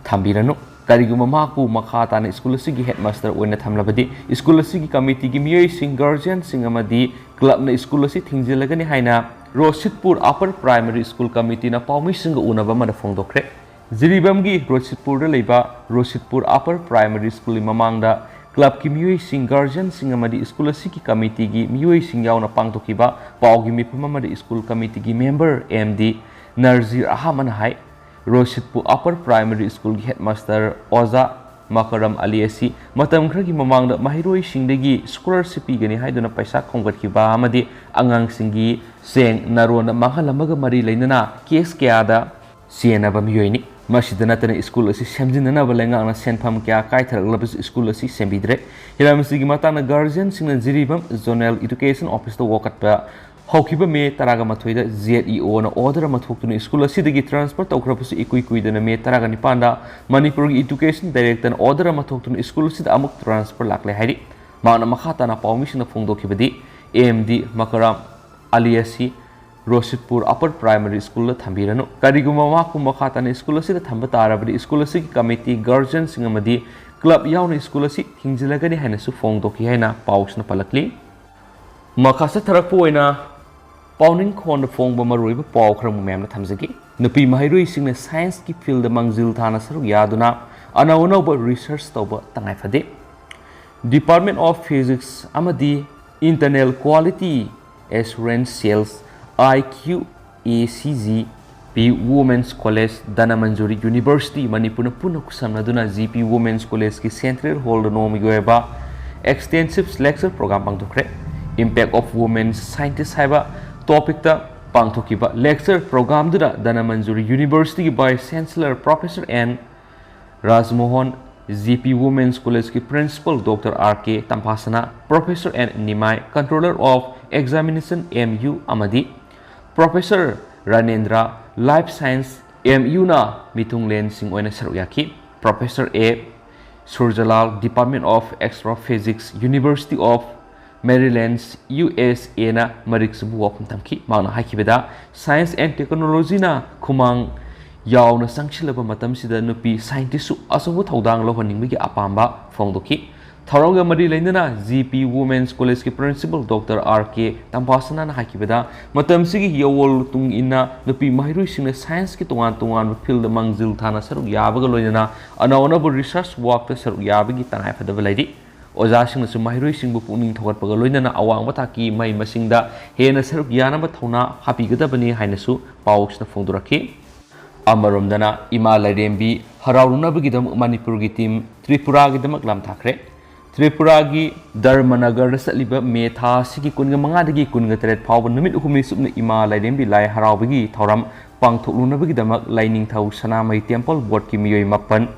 ꯊꯝꯕꯤꯔꯅꯨ꯫ ꯀꯔꯤꯒꯨꯝꯕ ꯃꯍꯥꯛꯄꯨ ꯃꯈꯥ ꯇꯥꯅ school ꯑꯁꯤꯒꯤ headmaster ꯑꯣꯏꯅ ꯊꯝꯂꯕꯗꯤ, school ꯑꯁꯤꯒꯤ committeeꯒꯤ ꯃꯤꯑꯣꯏꯁꯤꯡ, guardianꯁꯤꯡ ꯑꯃꯗꯤ clubꯅ school ꯑꯁꯤ ꯊꯤꯡꯖꯤꯜꯂꯒꯅꯤ ꯍꯥꯏꯅ ꯔꯣꯁꯤꯠꯄꯨꯔ Upper Primary School committeeꯅ ꯄꯥꯎꯃꯤꯁꯤꯡꯒ ꯎꯅꯕ ꯑꯃꯗ ꯐꯣꯡꯗꯣꯛꯈ꯭ꯔꯦ꯫ ꯖꯤꯔꯤꯕꯥꯝꯒꯤ ꯔꯣꯁꯤꯠꯄꯨꯔꯗ ꯂꯩꯕ ꯔꯣꯁꯤꯠꯄꯨꯔ Upper Primary Schoolꯒꯤ ꯃꯃꯥꯡꯗ clubꯀꯤ ꯃꯤꯑꯣꯏꯁꯤꯡ, guardianꯁꯤꯡ ꯑꯃꯗꯤ school ꯑꯁꯤꯒꯤ committeeꯒꯤ ꯃꯤꯑꯣꯏꯁꯤꯡ ꯌꯥꯎꯅ ꯄꯥꯡꯊꯣꯛꯈꯤꯕ ꯄꯥꯎꯒꯤ ꯃꯤꯐꯝ ꯑꯃꯗ school committeeꯒꯤ member M D ꯅꯔꯖꯤꯔ ꯑꯍꯃꯗꯅ ꯍꯥꯏ, ꯔꯣꯁꯤꯠꯄꯨꯔ Upper Primary Schoolꯒꯤ headmaster ꯑꯣꯖꯥ ꯃꯀꯔꯝ ꯑꯂꯤ ꯑꯁꯤ ꯃꯇꯝ ꯈꯔꯒꯤ ꯃꯃꯥꯡꯗ ꯃꯍꯩꯔꯣꯏꯁꯤꯡꯗꯒꯤ scholarship ꯄꯤꯒꯅꯤ ꯍꯥꯏꯗꯨꯅ ꯄꯩꯁꯥ ꯈꯣꯝꯒꯠꯈꯤꯕ ꯑꯃꯗꯤ ꯑꯉꯥꯡꯁꯤꯡꯒꯤ ꯆꯦꯡ ꯅꯥꯔꯣꯟꯗ ꯃꯥꯡꯍꯜꯂꯝꯕꯒ ꯃꯔꯤ ꯂꯩꯅꯅ case ꯀꯌꯥꯗ ꯆꯦꯟꯅꯕ ꯃꯤꯑꯣꯏꯅꯤ꯫ ꯃꯁꯤꯗ ꯅꯠꯇꯅ school ꯑꯁꯤ ꯁꯦꯝꯖꯤꯟꯅꯅꯕ ꯂꯩꯉꯥꯛꯅ ꯁꯦꯟꯐꯝ ꯀꯌꯥ ꯀꯥꯏꯊꯔꯛꯂꯕꯁꯨ school ꯑꯁꯤ ꯁꯦꯝꯕꯤꯗ꯭ꯔꯦ꯫ ꯍꯤꯔꯝ ꯑꯁꯤꯒꯤ ꯃꯇꯥꯡꯗ guardianꯁꯤꯡꯅ ꯖꯤꯔꯤꯕꯥꯝ Zonal Education Officeꯇ ꯋꯥꯀꯠꯄ ꯍꯧꯈꯤꯕ May ꯇꯔꯥꯃꯥꯊꯣꯏꯗ Z E Oꯅ order ꯑꯃ ꯊꯣꯛꯇꯨꯅ school ꯑꯁꯤꯗꯒꯤ transfer ꯇꯧꯈ꯭ꯔꯕꯁꯨ, ꯏꯀꯨꯏ ꯀꯨꯏꯗꯅ May ꯇꯔꯥꯒ ꯅꯤꯄꯥꯟꯗ ꯃꯅꯤꯄꯨꯔꯒꯤ Education Directorꯅ order ꯑꯃ ꯊꯣꯛꯇꯨꯅ school ꯑꯁꯤꯗ ꯑꯃꯨꯛ transfer ꯂꯥꯛꯂꯦ ꯍꯥꯏꯔꯤ꯫ ꯃꯍꯥꯛꯅ ꯃꯈꯥ ꯇꯥꯅ ꯄꯥꯎꯃꯤꯁꯤꯡꯗ ꯐꯣꯡꯗꯣꯛꯈꯤꯕꯗꯤ, M D ꯃꯀꯔꯥꯝ ꯑꯂꯤ ꯑꯁꯤ ꯔꯣꯁꯤꯠꯄꯨꯔ ꯑꯄꯔ ꯄ꯭ꯔꯥꯏꯃꯔꯤ ꯁ꯭ꯀꯨꯜꯗ ꯊꯝꯕꯤꯔꯅꯨ꯫ ꯀꯔꯤꯒꯨꯝꯕ ꯃꯍꯥꯛꯄꯨ ꯃꯈꯥ ꯇꯥꯅ ꯁ꯭ꯀꯨꯜ ꯑꯁꯤꯗ ꯊꯝꯕ ꯇꯥꯔꯕꯗꯤ ꯁ꯭ꯀꯨꯜ ꯑꯁꯤꯒꯤ ꯀꯃꯤꯇꯤ, ꯒꯥꯔꯖꯤꯌꯟꯁꯤꯡ ꯑꯃꯗꯤ ꯀ꯭ꯂꯕ ꯌꯥꯎꯅ ꯁ꯭ꯀꯨꯜ ꯑꯁꯤ ꯊꯤꯡꯖꯤꯜꯂꯒꯅꯤ ꯍꯥꯏꯅꯁꯨ ꯐꯣꯡꯗꯣꯛꯈꯤ ꯍꯥꯏꯅ ꯄꯥꯎꯁꯤꯅ ꯄꯜꯂꯛꯂꯤ꯫ ꯃꯈꯥ ꯆꯠꯊꯔꯛꯄ ꯑꯣꯏꯅ ꯄꯥꯎꯅꯤꯡꯈꯣꯜꯗ ꯐꯣꯡꯕ ꯃꯔꯨꯑꯣꯏꯕ ꯄꯥꯎ ꯈꯔ ꯑꯃꯨꯛ ꯃꯌꯥꯝꯅ ꯊꯝꯖꯒꯦ꯫ ꯅꯨꯄꯤ ꯃꯍꯩꯔꯣꯏꯁꯤꯡꯅ ꯁꯥꯏꯟꯁꯀꯤ ꯐꯤꯜꯗ ꯃꯥꯡꯖꯤꯜ ꯊꯥꯅ ꯁꯔꯨꯛ ꯌꯥꯗꯨꯅ ꯑꯅꯧ ꯑꯅꯧꯕ ꯔꯤꯁꯔꯆ ꯇꯧꯕ ꯇꯉꯥꯏ ꯐꯗꯦ꯫ Department of Physics ꯑꯃꯗꯤ Internal Quality Assurance Cells, I Q A C G P Women's College, Dhanamanjuri University, ꯃꯅꯤꯄꯨꯔꯅ ꯄꯨꯟꯅ ꯈꯨꯠꯁꯝꯅꯗꯨꯅ G P Women's Collegeꯀꯤ Central Hallꯗ ꯅꯣꯡꯃꯒꯤ ꯑꯣꯏꯕ Extensive Lecture Program ꯄꯥꯡꯊꯣꯛꯈ꯭ꯔꯦ꯫ Impact of Women Scientists ꯍꯥꯏꯕ topicꯇ ꯄꯥꯡꯊꯣꯛꯈꯤꯕ lecture programꯗꯨꯗ Dhanamanjuri Universityꯒꯤ Vice Chancellor Professor N ꯔꯥꯖꯃꯣꯍꯟ, G P Women's Collegeꯀꯤ Principal Doctor R K ꯇꯝꯐꯥꯁꯅꯥ, Professor N Nimai, Controller of Examination M U ꯑꯃꯗꯤ Professor ꯔꯥꯅꯦꯟꯗ꯭ꯔ, Life Science M Uꯅ ꯃꯤꯊꯨꯡꯂꯦꯟꯁꯤꯡ ꯑꯣꯏꯅ ꯁꯔꯨꯛ ꯌꯥꯈꯤ꯫ Professor A ꯁꯨꯔꯖꯂꯥꯜ, Department of Astrophysics, University of Maryland, U S Aꯅ ꯃꯔꯤꯛ ꯆꯨꯝꯕ ꯋꯥꯐꯝ ꯊꯝꯈꯤ꯫ ꯃꯍꯥꯛꯅ ꯍꯥꯏꯈꯤꯕꯗ, Science and Technologyꯅ ꯈꯨꯃꯥꯡ ꯌꯥꯎꯅ ꯆꯪꯁꯤꯜꯂꯕ ꯃꯇꯝꯁꯤꯗ ꯅꯨꯄꯤ scientistꯁꯨ ꯑꯆꯧꯕ ꯊꯧꯗꯥꯡ ꯂꯧꯍꯟꯅꯤꯡꯕꯒꯤ ꯑꯄꯥꯝꯕ ꯐꯣꯡꯗꯣꯛꯈꯤ꯫ ꯊꯧꯔꯝꯒ ꯃꯔꯤ ꯂꯩꯅꯅ G P Women's Collegeꯀꯤ Principal Doctor R K ꯇꯝꯐꯥꯁꯅꯥꯅ ꯍꯥꯏꯈꯤꯕꯗ, ꯃꯇꯝꯁꯤꯒꯤ ꯑꯑꯣꯟꯕ ꯃꯇꯨꯡ ꯏꯟꯅ ꯅꯨꯄꯤ ꯃꯍꯩꯔꯣꯏꯁꯤꯡꯅ scienceꯀꯤ ꯇꯣꯉꯥꯟ ꯇꯣꯉꯥꯟꯕ fieldꯗ ꯃꯥꯡꯖꯤꯜ ꯊꯥꯅ ꯁꯔꯨꯛ ꯌꯥꯕꯒ ꯂꯣꯏꯅꯅ ꯑꯅꯧ ꯑꯅꯧꯕ research workꯇ ꯁꯔꯨꯛ ꯌꯥꯕꯒꯤ ꯇꯉꯥꯏꯐꯗꯕ ꯂꯩꯔꯤ꯫ ꯑꯣꯖꯥꯁꯤꯡꯅꯁꯨ ꯃꯍꯩꯔꯣꯏꯁꯤꯡꯕꯨ ꯄꯨꯛꯅꯤꯡ ꯊꯧꯒꯠꯄꯒ ꯂꯣꯏꯅꯅ ꯑꯋꯥꯡꯕ ꯊꯥꯛꯀꯤ ꯃꯍꯩ ꯃꯁꯤꯡꯗ ꯍꯦꯟꯅ ꯁꯔꯨꯛ ꯌꯥꯅꯕ ꯊꯧꯅꯥ ꯍꯥꯞꯄꯤꯒꯗꯕꯅꯤ ꯍꯥꯏꯅꯁꯨ ꯄꯥꯎꯁꯤꯅ ꯐꯣꯡꯗꯣꯔꯛꯈꯤ꯫ ꯑꯃꯔꯣꯝꯗꯅ ꯏꯃꯥ ꯂꯥꯏꯔꯦꯝꯕꯤ ꯍꯔꯥꯎꯔꯨꯅꯕꯒꯤꯗꯃꯛ ꯃꯅꯤꯄꯨꯔꯒꯤ team ꯇ꯭ꯔꯤꯄꯨꯔꯥꯒꯤꯗꯃꯛ ꯂꯥꯝꯊꯥꯈ꯭ꯔꯦ꯫ ꯇ꯭ꯔꯤꯄꯨꯔꯥꯒꯤ ꯙꯔꯃꯅꯒꯔꯗ ꯆꯠꯂꯤꯕ ꯃꯦ ꯊꯥ ꯑꯁꯤꯒꯤ ꯀꯨꯟꯒ ꯃꯉꯥꯗꯒꯤ ꯀꯨꯟꯒ ꯇꯔꯦꯠ ꯐꯥꯎꯕ ꯅꯨꯃꯤꯠ ꯍꯨꯝꯅꯤ ꯆꯨꯞꯅ ꯏꯃꯥ ꯂꯥꯏꯔꯦꯝꯕꯤ ꯂꯥꯏ ꯍꯔꯥꯎꯕꯒꯤ ꯊꯧꯔꯝ ꯄꯥꯡꯊꯣꯛꯂꯨꯅꯕꯒꯤꯗꯃꯛ ꯂꯥꯏꯅꯤꯡꯊꯧ ꯁꯅꯥꯃꯍꯤ Temple Boardꯀꯤ ꯃꯤꯑꯣꯏ ꯃꯥꯄꯟ,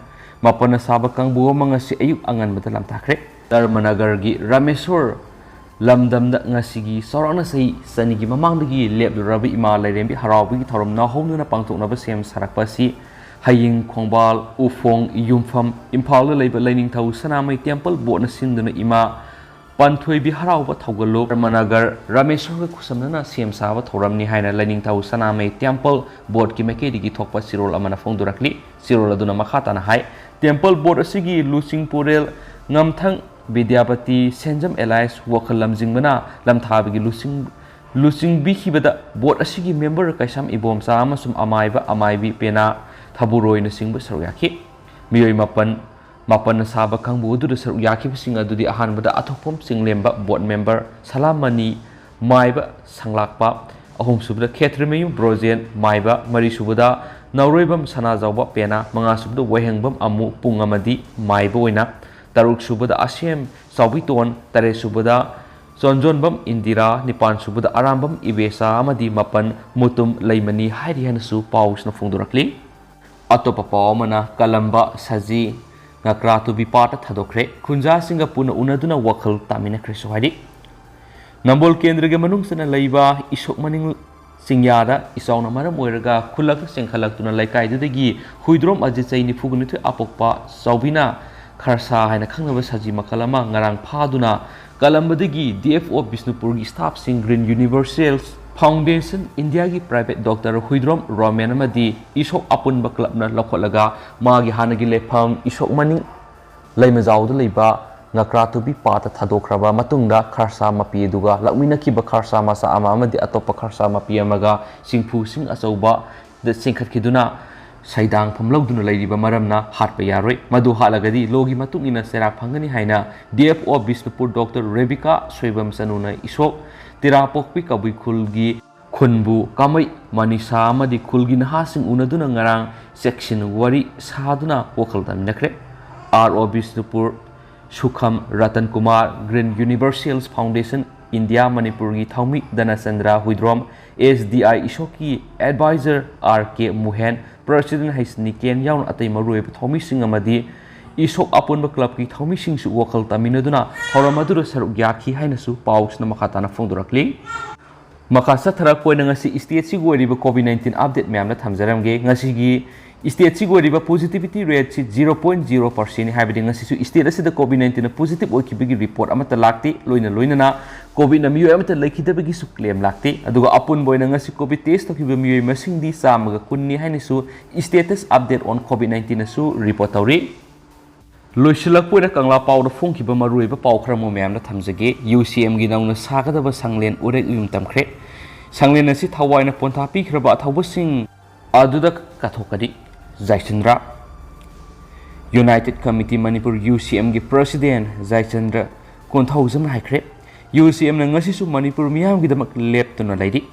ꯃꯥꯄꯟꯅ ꯁꯥꯕ ꯀꯥꯡꯕꯨ ꯑꯃ ꯉꯁꯤ ꯑꯌꯨꯛ ꯑꯉꯟꯕꯗ ꯂꯥꯝꯊꯥꯈ꯭ꯔꯦ꯫ ꯙꯔꯃꯅꯒꯔꯒꯤ ꯔꯥꯃꯦꯁꯣꯔ ꯂꯝꯗꯝꯗ ꯉꯁꯤꯒꯤ ꯆꯥꯎꯔꯥꯛꯅ ꯆꯍꯤ ꯆꯅꯤꯒꯤ ꯃꯃꯥꯡꯗꯒꯤ ꯂꯦꯞꯂꯨꯔꯕ ꯏꯃꯥ ꯂꯥꯏꯔꯦꯝꯕꯤ ꯍꯔꯥꯎꯕꯒꯤ ꯊꯧꯔꯝ ꯅꯧꯍꯧꯅꯅ ꯄꯥꯡꯊꯣꯛꯅꯕ ꯁꯦꯝ ꯁꯥꯔꯛꯄ ꯑꯁꯤ ꯍꯌꯤꯡ ꯈꯣꯡꯕꯥꯜ, ꯎꯐꯣꯡ, ꯌꯨꯝꯐꯝ, ꯏꯝꯐꯥꯜꯗ ꯂꯩꯕ ꯂꯥꯏꯅꯤꯡꯊꯧ ꯁꯅꯥꯃꯍꯤ Temple Boardꯅ ꯁꯤꯟꯗꯨꯅ ꯏꯃꯥ ꯄꯥꯟꯊꯣꯏꯕꯤ ꯍꯔꯥꯎꯕ ꯊꯧꯒꯜꯂꯨ ꯙꯔꯃꯅꯒꯔ ꯔꯥꯃꯦꯁ꯭ꯋꯔꯒ ꯈꯨꯠꯁꯝꯅꯅ ꯁꯦꯝ ꯁꯥꯕ ꯊꯧꯔꯝꯅꯤ ꯍꯥꯏꯅ ꯂꯥꯏꯅꯤꯡꯊꯧ ꯁꯅꯥꯃꯍꯤ ꯇꯦꯝꯄꯜ ꯕꯣꯔꯗꯀꯤ ꯃꯥꯏꯀꯩꯗꯒꯤ ꯊꯣꯛꯄ ꯆꯤꯔꯣꯜ ꯑꯃꯅ ꯐꯣꯡꯗꯣꯔꯛꯂꯤ꯫ ꯆꯤꯔꯣꯜ ꯑꯗꯨꯅ ꯃꯈꯥ ꯇꯥꯅ ꯍꯥꯏ, ꯇꯦꯝꯄꯜ ꯕꯣꯔꯗ ꯑꯁꯤꯒꯤ ꯂꯨꯆꯤꯡꯄꯨꯔꯦꯜ ꯉꯝꯊꯪ ꯕꯤꯗ꯭ꯌꯥꯄꯇꯤ ꯁꯦꯟꯖꯝ ꯑꯦꯂꯥꯏꯁ ꯋꯥꯈꯜ ꯂꯝꯖꯤꯡꯕꯅ ꯂꯝꯊꯥꯕꯒꯤ ꯂꯨꯆꯤꯡ ꯂꯨꯆꯤꯡꯕꯤꯈꯤꯕꯗ ꯕꯣꯔꯗ ꯑꯁꯤꯒꯤ ꯃꯦꯝꯕꯔ ꯀꯩꯁꯥꯝ ꯏꯕꯣꯝꯆꯥ ꯑꯃꯁꯨꯡ ꯑꯃꯥꯏꯕ ꯑꯃꯥꯏꯕꯤ ꯄꯦꯅꯥ ꯊꯕꯨꯔꯣꯏꯅꯆꯤꯡꯕ ꯁꯔꯨꯛ ꯌꯥꯈꯤ꯫ ꯃꯤꯑꯣꯏ ꯃꯥꯄꯟ ꯃꯥꯄꯟꯅ ꯁꯥꯕ ꯀꯥꯡꯕꯨ ꯑꯗꯨꯗ ꯁꯔꯨꯛ ꯌꯥꯈꯤꯕꯁꯤꯡ ꯑꯗꯨꯗꯤ ꯑꯍꯥꯟꯕꯗ ꯑꯊꯣꯛꯐꯝ ꯆꯤꯡꯂꯦꯝꯕ ꯕꯣꯔꯗ ꯃꯦꯝꯕꯔ ꯁꯂꯥꯃꯅꯤ ꯃꯥꯏꯕ ꯁꯪꯂꯥꯛꯄ, ꯑꯍꯨꯝꯁꯨꯕꯗ ꯈꯦꯇ꯭ꯔꯤꯃꯌꯨꯝ ꯕ꯭ꯔꯣꯖꯦꯟ ꯃꯥꯏꯕ, ꯃꯔꯤꯁꯨꯕꯗ ꯅꯥꯎꯔꯣꯏꯕꯝ ꯁꯅꯥꯖꯥꯎꯕ ꯄꯦꯅꯥ, ꯃꯉꯥꯁꯨꯕꯗ ꯋꯥꯏꯍꯦꯡꯕꯝ ꯑꯃꯨ ꯄꯨꯡ ꯑꯃꯗꯤ ꯃꯥꯏꯕ ꯑꯣꯏꯅ, ꯇꯔꯨꯛꯁꯨꯕꯗ ꯑꯁꯦꯝ ꯆꯥꯎꯕꯤꯇꯣꯟ, ꯇꯔꯦꯠꯁꯨꯕꯗ ꯆꯣꯟꯖꯣꯟꯕꯝ ꯏꯟꯗꯤꯔꯥ, ꯅꯤꯄꯥꯟꯁꯨꯕꯗ ꯑꯔꯥꯝꯕꯝ ꯏꯕꯦꯁꯥ ꯑꯃꯗꯤ ꯃꯥꯄꯟ ꯃꯨꯇꯨꯝ ꯂꯩꯃꯅꯤ ꯍꯥꯏꯔꯤ ꯍꯥꯏꯅꯁꯨ ꯄꯥꯎꯁꯤꯅ ꯐꯣꯡꯗꯣꯔꯛꯂꯤ꯫ ꯑꯇꯣꯞꯄ ꯄꯥꯎ ꯑꯃꯅ ꯀꯂꯝꯕ ꯁꯖꯤ ꯉꯀ꯭ꯔꯥ ꯇꯨꯕꯤ ꯄꯥꯠꯇ ꯊꯥꯗꯣꯛꯈ꯭ꯔꯦ꯫ ꯈꯨꯟꯖꯥꯁꯤꯡꯒ ꯄꯨꯟꯅ ꯎꯅꯗꯨꯅ ꯋꯥꯈꯜ ꯇꯥꯃꯤꯟꯅꯈ꯭ꯔꯦꯁꯨ ꯍꯥꯏꯔꯤ꯫ ꯅꯝꯕꯣꯜ ꯀꯦꯟꯗ꯭ꯔꯒꯤ ꯃꯅꯨꯡ ꯆꯟꯅ ꯂꯩꯕ ꯏꯁꯣꯛ ꯃꯅꯤꯡ ꯆꯤꯡꯌꯥꯗ ꯏꯆꯥꯎꯅ ꯃꯔꯝ ꯑꯣꯏꯔꯒ ꯈꯨꯜꯂꯛꯇ ꯆꯦꯟꯈꯠꯂꯛꯇꯨꯅ ꯂꯩꯀꯥꯏꯗꯨꯗꯒꯤ ꯍꯨꯏꯗ꯭ꯔꯣꯝ ꯑꯖꯤꯠ ꯆꯩꯅꯤꯐꯨꯒ ꯅꯤꯊꯣꯏ ꯑꯄꯣꯛꯄ ꯆꯥꯎꯕꯤꯅ ꯈꯔꯁꯥ ꯍꯥꯏꯅ ꯈꯪꯅꯕ ꯁꯖꯤ ꯃꯈꯜ ꯑꯃ ꯉꯔꯥꯡ ꯐꯥꯗꯨꯅ ꯀꯂꯝꯕꯗꯒꯤ D F O ꯕꯤꯁꯅꯨꯄꯨꯔꯒꯤ staff ꯁꯤꯡ Green Universal Foundation ꯏꯟꯗꯤꯌꯥꯒꯤ private doctor ꯍꯨꯏꯗ꯭ꯔꯣꯝ ꯔꯣꯃꯦꯟ ꯑꯃꯗꯤ ꯏꯁꯣꯛ ꯑꯄꯨꯟꯕ club ꯅ ꯂꯧꯈꯠꯂꯒ ꯃꯥꯒꯤ ꯍꯥꯟꯅꯒꯤ ꯂꯩꯐꯝ ꯏꯁꯣꯛ ꯃꯅꯤꯡ ꯂꯩꯃꯖꯥꯎꯗ ꯂꯩꯕ ꯉꯀ꯭ꯔꯥ ꯇꯨꯕꯤ ꯄꯥꯠꯇ ꯊꯥꯗꯣꯛꯈ꯭ꯔꯕ ꯃꯇꯨꯡꯗ ꯈꯔꯁꯥ ꯃꯄꯤ ꯑꯗꯨꯒ ꯂꯥꯛꯃꯤꯟꯅꯈꯤꯕ ꯈꯔꯁꯥ ꯃꯆꯥ ꯑꯃ ꯑꯃꯗꯤ ꯑꯇꯣꯞꯄ ꯈꯔꯁꯥ ꯃꯄꯤ ꯑꯃꯒ ꯆꯤꯡꯐꯨꯁꯤꯡ ꯑꯆꯧꯕꯗ ꯆꯦꯟꯈꯠꯈꯤꯗꯨꯅ ꯁꯩꯗꯥꯡꯐꯝ ꯂꯧꯗꯨꯅ ꯂꯩꯔꯤꯕ ꯃꯔꯝꯅ ꯍꯥꯠꯄ ꯌꯥꯔꯣꯏ꯫ ꯃꯗꯨ ꯍꯥꯠꯂꯒꯗꯤ ꯂꯣꯒꯤ ꯃꯇꯨꯡ ꯏꯟꯅ ꯆꯩꯔꯥꯛ ꯐꯪꯒꯅꯤ ꯍꯥꯏꯅ D F O Bishnupur doctor Rebika Soibam ꯆꯅꯨꯅ ꯏꯁꯣꯛ ꯇꯦꯔꯥꯄꯣꯛꯄꯤ ꯀꯕꯨꯏ ꯈꯨꯜꯒꯤ ꯈꯨꯟꯕꯨ ꯀꯥꯃꯩ ꯃꯅꯤꯁꯥ ꯑꯃꯗꯤ ꯈꯨꯜꯒꯤ ꯅꯍꯥꯁꯤꯡ ꯎꯅꯗꯨꯅ ꯉꯔꯥꯡ ꯆꯦꯛꯁꯤꯟ ꯋꯥꯔꯤ ꯁꯥꯗꯨꯅ ꯋꯥꯈꯜ ꯇꯥꯃꯤꯟꯅꯈ꯭ꯔꯦ꯫ R O Bishnupur Sukham Ratan Kumar, Green Universals Foundation India ꯃꯅꯤꯄꯨꯔꯒꯤ ꯊꯧꯃꯤ ꯙꯅꯆꯟꯗ꯭ꯔ Huidrom, S D I ꯏꯁꯣꯛꯀꯤ advisor R K ꯃꯨꯍꯦꯟ, president ꯍꯩꯁ ꯅꯤꯀꯦꯟ ꯌꯥꯎꯅ ꯑꯇꯩ ꯃꯔꯨꯑꯣꯏꯕ ꯊꯧꯃꯤꯁꯤꯡ ꯑꯃꯗꯤ ꯏꯁꯣꯛ ꯑꯄꯨꯟꯕ club ꯀꯤ ꯊꯧꯃꯤꯁꯤꯡꯁꯨ ꯋꯥꯈꯜ ꯇꯥꯃꯤꯟꯅꯗꯨꯅ ꯊꯧꯔꯝ ꯑꯗꯨꯗ ꯁꯔꯨꯛ ꯌꯥꯈꯤ ꯍꯥꯏꯅꯁꯨ ꯄꯥꯎꯁꯤꯅ ꯃꯈꯥ ꯇꯥꯅ ꯐꯣꯡꯗꯣꯔꯛꯂꯤ꯫ ꯃꯈꯥ ꯆꯠꯊꯔꯛꯄ ꯑꯣꯏꯅ ꯉꯁꯤ state ꯁꯤꯒꯤ ꯑꯣꯏꯔꯤꯕ COVID nineteen update ꯃꯌꯥꯝꯗ ꯊꯝꯖꯔꯝꯒꯦ꯫ ꯉꯁꯤꯒꯤ State ꯑꯁꯤꯒꯤ ꯑꯣꯏꯔꯤꯕ positivity rate ꯁꯤ zero point zero percent ꯅꯤ, ꯍꯥꯏꯕꯗꯤ ꯉꯁꯤꯁꯨ state ꯑꯁꯤꯗ COVID nineteen ꯅ positive ꯑꯣꯏꯈꯤꯕꯒꯤ report ꯑꯃꯠꯇ ꯂꯥꯛꯇꯦ꯫ ꯂꯣꯏꯅ ꯂꯣꯏꯅꯅ COVID ꯅ ꯃꯤꯑꯣꯏ ꯑꯃꯠꯇ ꯂꯩꯈꯤꯗꯕꯒꯤꯁꯨ claim ꯂꯥꯛꯇꯦ꯫ ꯑꯗꯨꯒ ꯑꯄꯨꯟꯕ ꯑꯣꯏꯅ ꯉꯁꯤ COVID test ꯇꯧꯈꯤꯕ ꯃꯤꯑꯣꯏ ꯃꯁꯤꯡꯗꯤ ꯆꯥꯝꯃꯒ ꯀꯨꯟꯅꯤ ꯍꯥꯏꯅꯁꯨ status update on COVID nineteen ꯅꯁꯨ report ꯇꯧꯔꯤ꯫ ꯂꯣꯏꯁꯤꯜꯂꯛꯄ ꯑꯣꯏꯅ ꯀꯪꯂꯥ ꯄꯥꯎꯗ ꯐꯣꯡꯈꯤꯕ ꯃꯔꯨꯑꯣꯏꯕ ꯄꯥꯎ ꯈꯔ ꯑꯃ ꯃꯌꯥꯝꯗ ꯊꯝꯖꯒꯦ꯫ UCM ꯒꯤ ꯅꯧꯅ ꯁꯥꯒꯗꯕ ꯁꯪꯂꯦꯟ ꯎꯔꯦꯛ ꯎꯌꯨꯝ ꯇꯝꯈ꯭ꯔꯦ꯫ ꯁꯪꯂꯦꯟ ꯑꯁꯤ ꯊꯋꯥꯏꯅ ꯄꯣꯟꯊꯥ ꯄꯤꯈ꯭ꯔꯕ ꯑꯊꯧꯕꯁꯤꯡ ꯑꯗꯨꯗ ꯀꯠꯊꯣꯛꯀꯅꯤ꯫ ꯖꯥꯏꯆꯟꯗ꯭ꯔ꯫ United Committee Manipur, UCM ꯒꯤ president ꯖꯥꯏꯆꯟꯗ꯭ꯔ ꯀꯣꯟꯊꯧꯖꯝꯅ ꯍꯥꯏꯈ꯭ꯔꯦ, UCM ꯅ ꯉꯁꯤꯁꯨ ꯃꯅꯤꯄꯨꯔ ꯃꯤꯌꯥꯝꯒꯤꯗꯃꯛ ꯂꯦꯞꯇꯨꯅ ꯂꯩꯔꯤ꯫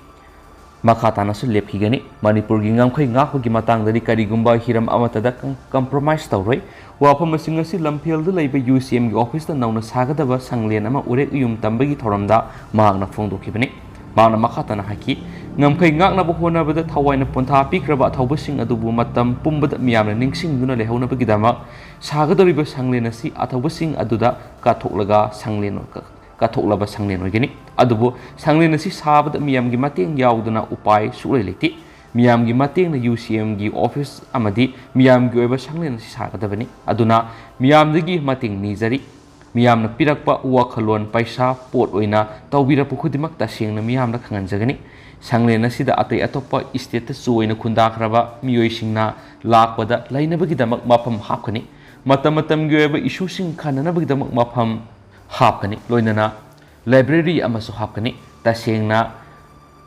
ꯃꯈꯥ ꯇꯥꯅꯁꯨ ꯂꯦꯞꯈꯤꯒꯅꯤ꯫ ꯃꯅꯤꯄꯨꯔꯒꯤ ꯉꯝꯈꯩ ꯉꯥꯛꯄꯒꯤ ꯃꯇꯥꯡꯗꯗꯤ ꯀꯔꯤꯒꯨꯝꯕ ꯍꯤꯔꯝ ꯑꯃꯠꯇꯗ ꯀꯝ-, compromise ꯇꯧꯔꯣꯏ꯫ ꯋꯥꯐꯝꯁꯤꯡ ꯑꯁꯤ ꯂꯝꯐꯦꯜꯗ ꯂꯩꯕ UCM ꯒꯤ office ꯇ ꯅꯧꯅ ꯁꯥꯒꯗꯕ ꯁꯪꯂꯦꯟ ꯑꯃ ꯎꯔꯦꯛ ꯎꯌꯨꯝ ꯇꯝꯕꯒꯤ ꯊꯧꯔꯝꯗ ꯃꯍꯥꯛꯅ ꯐꯣꯡꯗꯣꯛꯈꯤꯕꯅꯤ꯫ ꯃꯍꯥꯛꯅ ꯃꯈꯥ ꯇꯥꯅ ꯍꯥꯏꯈꯤ, ꯉꯝꯈꯩ ꯉꯥꯛꯅꯕ ꯍꯣꯠꯅꯕꯗ ꯊꯋꯥꯏꯅ ꯄꯣꯟꯊꯥ ꯄꯤꯈ꯭ꯔꯕ ꯑꯊꯧꯕꯁꯤꯡ ꯑꯗꯨꯕꯨ ꯃꯇꯝ ꯄꯨꯝꯕꯗ ꯃꯤꯌꯥꯝꯅ ꯅꯤꯡꯁꯤꯡꯗꯨꯅ ꯂꯩꯍꯧꯅꯕꯒꯤꯗꯃꯛ ꯁꯥꯒꯗꯧꯔꯤꯕ ꯁꯪꯂꯦꯟ ꯑꯁꯤ ꯑꯊꯧꯕꯁꯤꯡ ꯑꯗꯨꯗ ꯀꯠꯊꯣꯛꯂꯒ ꯁꯪꯂꯦꯟ ꯀꯠꯊꯣꯛꯂꯕ ꯁꯪꯂꯦꯟ ꯑꯣꯏꯒꯅꯤ꯫ ꯑꯗꯨꯕꯨ ꯁꯪꯂꯦꯟ ꯑꯁꯤ ꯁꯥꯕꯗ ꯃꯤꯌꯥꯝꯒꯤ ꯃꯇꯦꯡ ꯌꯥꯎꯗꯅ ꯎꯄꯥꯏ ꯁꯨꯛꯂꯩ ꯂꯩꯇꯦ꯫ ꯃꯤꯌꯥꯝꯒꯤ ꯃꯇꯦꯡꯅ UCM ꯒꯤ office ꯑꯃꯗꯤ ꯃꯤꯌꯥꯝꯒꯤ ꯑꯣꯏꯕ ꯁꯪꯂꯦꯟ ꯑꯁꯤ ꯁꯥꯒꯗꯕꯅꯤ꯫ ꯑꯗꯨꯅ ꯃꯤꯌꯥꯝꯗꯒꯤ ꯃꯇꯦꯡ ꯅꯤꯖꯔꯤ꯫ ꯃꯤꯌꯥꯝꯅ ꯄꯤꯔꯛꯄ ꯋꯥꯈꯜꯂꯣꯟ, ꯄꯩꯁꯥ, ꯄꯣꯠ ꯑꯣꯏꯅ ꯇꯧꯕꯤꯔꯛꯄ ꯈꯨꯗꯤꯡꯃꯛ ꯇꯁꯦꯡꯅ ꯃꯤꯌꯥꯝꯗ ꯈꯪꯍꯟꯖꯒꯅꯤ꯫ ꯁꯪꯂꯦꯟ ꯑꯁꯤꯗ ꯑꯇꯩ ꯑꯇꯣꯞꯄ state ꯇꯁꯨ ꯑꯣꯏꯅ ꯈꯨꯟꯗꯥꯈ꯭ꯔꯕ ꯃꯤꯑꯣꯏꯁꯤꯡꯅ ꯂꯥꯛꯄꯗ ꯂꯩꯅꯕꯒꯤꯗꯃꯛ ꯃꯐꯝ ꯍꯥꯞꯀꯅꯤ꯫ ꯃꯇꯝ ꯃꯇꯝꯒꯤ ꯑꯣꯏꯕ issue ꯁꯤꯡ ꯈꯟꯅꯅꯕꯒꯤꯗꯃꯛ ꯃꯐꯝ ꯍꯥꯞꯀꯅꯤ꯫ ꯂꯣꯏꯅꯅ library ꯑꯃꯁꯨ ꯍꯥꯞꯀꯅꯤ꯫ ꯇꯁꯦꯡꯅ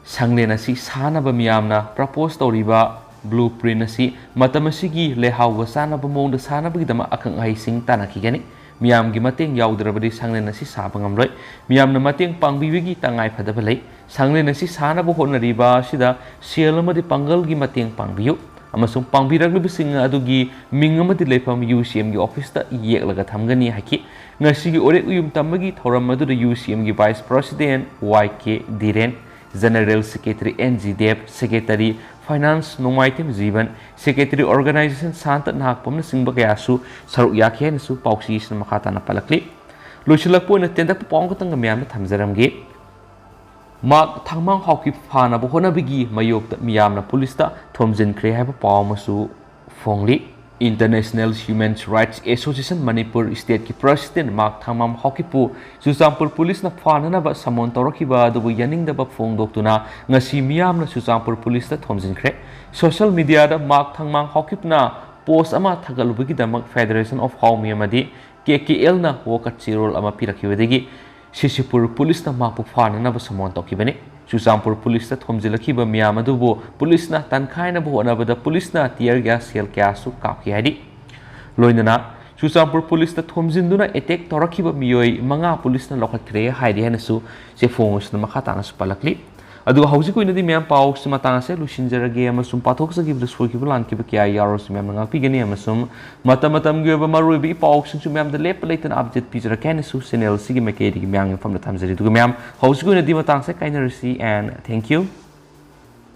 ꯁꯪꯂꯦꯟ ꯑꯁꯤ ꯁꯥꯅꯕ ꯃꯤꯌꯥꯝꯅ propose ꯇꯧꯔꯤꯕ blueprint ꯑꯁꯤ ꯃꯇꯝ ꯑꯁꯤꯒꯤ ꯂꯩꯍꯥꯎꯒ ꯆꯥꯟꯅꯕ ꯃꯑꯣꯡꯗ ꯁꯥꯅꯕꯒꯤꯗꯃꯛ ꯑꯈꯪ ꯑꯍꯩꯁꯤꯡ ꯇꯥꯟꯅꯈꯤꯒꯅꯤ꯫ ꯃꯤꯌꯥꯝꯒꯤ ꯃꯇꯦꯡ ꯌꯥꯎꯗ꯭ꯔꯕꯗꯤ ꯁꯪꯂꯦꯟ ꯑꯁꯤ ꯁꯥꯕ ꯉꯝꯂꯣꯏ꯫ ꯃꯤꯌꯥꯝꯅ ꯃꯇꯦꯡ ꯄꯥꯡꯕꯤꯕꯒꯤ ꯇꯉꯥꯏ ꯐꯗꯕ ꯂꯩ꯫ ꯁꯪꯂꯦꯟ ꯑꯁꯤ ꯁꯥꯅꯕ ꯍꯣꯠꯅꯔꯤꯕ ꯑꯁꯤꯗ ꯁꯦꯜ ꯑꯃꯗꯤ ꯄꯥꯡꯒꯜꯒꯤ ꯃꯇꯦꯡ ꯄꯥꯡꯕꯤꯌꯨ꯫ ꯑꯃꯁꯨꯡ ꯄꯥꯡꯕꯤꯔꯛꯂꯤꯕꯁꯤꯡ ꯑꯗꯨꯒꯤ ꯃꯤꯡ ꯑꯃꯗꯤ ꯂꯩꯐꯝ UCM ꯒꯤ office ꯇ ꯌꯦꯛꯂꯒ ꯊꯝꯒꯅꯤ ꯍꯥꯏꯈꯤ꯫ ꯉꯁꯤꯒꯤ ꯎꯔꯦꯛ ꯎꯌꯨꯝ ꯇꯝꯕꯒꯤ ꯊꯧꯔꯝ ꯑꯗꯨꯗ UCM ꯒꯤ vice president Y K Dhiren, general secretary N G Deb, secretary finance Nongmaithem Jiban, secretary organization Santa ꯅꯍꯥꯛꯄꯝꯅꯆꯤꯡꯕ ꯀꯌꯥꯁꯨ ꯁꯔꯨꯛ ꯌꯥꯈꯤ ꯍꯥꯏꯅꯁꯨ ꯄꯥꯎꯆꯦꯁꯤꯅ ꯃꯈꯥ ꯇꯥꯅ ꯄꯜꯂꯛꯂꯤ꯫ ꯂꯣꯏꯁꯤꯜꯂꯛꯄ ꯑꯣꯏꯅ ꯇꯦꯟꯇꯛꯄ ꯄꯥꯎ ꯑꯃꯈꯛꯇꯪꯒ ꯃꯌꯥꯝꯗ ꯊꯝꯖꯔꯝꯒꯦ꯫ ꯃꯍꯥꯛ ꯊꯥꯡꯃꯥꯡ ꯍꯥꯎꯀꯤ ꯐꯥꯅꯕ ꯍꯣꯠꯅꯕꯒꯤ ꯃꯥꯌꯣꯛꯇ ꯃꯤꯌꯥꯝꯅ ꯄꯨꯂꯤꯁꯇ ꯊꯣꯝꯖꯤꯟꯈ꯭ꯔꯦ ꯍꯥꯏꯕ ꯄꯥꯎ ꯑꯃꯁꯨ ꯐꯣꯡꯂꯤ꯫ International Human Rights Association Manipur stateꯀꯤ president ꯃꯥꯔꯛ ꯊꯥꯡꯃꯥꯡ ꯍꯥꯎꯀꯤꯞꯄꯨ ꯆꯨꯔꯆꯥꯟꯄꯨꯔ ꯄꯨꯂꯤꯁꯅ ꯐꯥꯅꯅꯕ summon ꯇꯧꯔꯛꯈꯤꯕ ꯑꯗꯨꯕꯨ ꯌꯥꯅꯤꯡꯗꯕ ꯐꯣꯡꯗꯣꯛꯇꯨꯅ ꯉꯁꯤ ꯃꯤꯌꯥꯝꯅ ꯆꯨꯔꯆꯥꯟꯄꯨꯔ ꯄꯨꯂꯤꯁꯇ ꯊꯣꯝꯖꯤꯟꯈ꯭ꯔꯦ꯫ Social mediaꯗ ꯃꯥꯔꯛ ꯊꯥꯡꯃꯥꯡ ꯍꯥꯎꯀꯤꯞꯅ post ꯑꯃ ꯊꯥꯒꯠꯂꯨꯕꯒꯤꯗꯃꯛ Federation of Hawmi ꯑꯃꯗꯤ KKLꯅ ꯋꯥꯀꯠ ꯆꯦꯔꯣꯜ ꯑꯃ ꯄꯤꯔꯛꯈꯤꯕꯗꯒꯤ ꯁꯤꯁꯤꯄꯨꯔ ꯄꯨꯂꯤꯁꯅ ꯃꯍꯥꯛꯄꯨ ꯐꯥꯅꯅꯕ summon ꯇꯧꯈꯤꯕꯅꯤ꯫ ꯆꯨꯔꯆꯥꯟꯄꯨꯔ ꯄꯨꯂꯤꯁꯇ ꯊꯣꯝꯖꯤꯜꯂꯛꯈꯤꯕ ꯃꯤꯌꯥꯝ ꯑꯗꯨꯕꯨ ꯄꯨꯂꯤꯁꯅ ꯇꯥꯟꯈꯥꯏꯅꯕ ꯍꯣꯠꯅꯕꯗ ꯄꯨꯂꯤꯁꯅ tear gas shell ꯀꯌꯥꯁꯨ ꯀꯥꯞꯈꯤ ꯍꯥꯏꯔꯤ꯫ ꯂꯣꯏꯅꯅ ꯆꯨꯔꯆꯥꯟꯄꯨꯔ ꯄꯨꯂꯤꯁꯇ ꯊꯣꯝꯖꯤꯟꯗꯨꯅ attack ꯇꯧꯔꯛꯈꯤꯕ ꯃꯤꯑꯣꯏ ꯃꯉꯥ ꯄꯨꯂꯤꯁꯅ ꯂꯧꯈꯠꯈ꯭ꯔꯦ ꯍꯥꯏꯔꯤ ꯍꯥꯏꯅꯁꯨ ꯆꯦꯐꯣꯡ ꯑꯁꯤꯅ ꯃꯈꯥ ꯇꯥꯅꯁꯨ ꯄꯜꯂꯛꯂꯤ꯫ ꯑꯗꯨꯒ ꯍꯧꯖꯤꯛ ꯑꯣꯏꯅꯗꯤ ꯃꯌꯥꯝ ꯄꯥꯎꯁꯤ ꯃꯇꯥꯡ ꯑꯁꯦ ꯂꯣꯏꯁꯤꯟꯖꯔꯒꯦ ꯑꯃꯁꯨꯡ ꯄꯥꯊꯣꯛꯆꯈꯤꯕꯗ ꯁꯣꯏꯈꯤꯕ ꯂꯥꯟꯈꯤꯕ ꯀꯌꯥ ꯌꯥꯎꯔꯁꯨ ꯃꯌꯥꯝꯅ ꯉꯥꯛꯄꯤꯒꯅꯤ ꯑꯃꯁꯨꯡ ꯃꯇꯝ ꯃꯇꯝꯒꯤ ꯑꯣꯏꯕ ꯃꯔꯨꯑꯣꯏꯕ ꯏ ꯄꯥꯎꯁꯤꯡꯁꯨ ꯃꯌꯥꯝꯗ ꯂꯦꯞꯄ ꯂꯩꯇꯅ update ꯄꯤꯖꯔꯛꯀꯦ ꯍꯥꯏꯅꯁꯨ channel ꯑꯁꯤꯒꯤ ꯃꯥꯏꯀꯩꯗꯒꯤ ꯃꯌꯥꯝꯒꯤ ꯃꯐꯝꯗ ꯊꯝꯖꯔꯤ꯫ ꯑꯗꯨꯒ ꯃꯌꯥꯝ ꯍꯧꯖꯤꯛ ꯑꯣꯏꯅꯗꯤ ꯃꯇꯥꯡꯁꯦ ꯀꯥꯏꯅꯔꯁꯤ and thank you꯫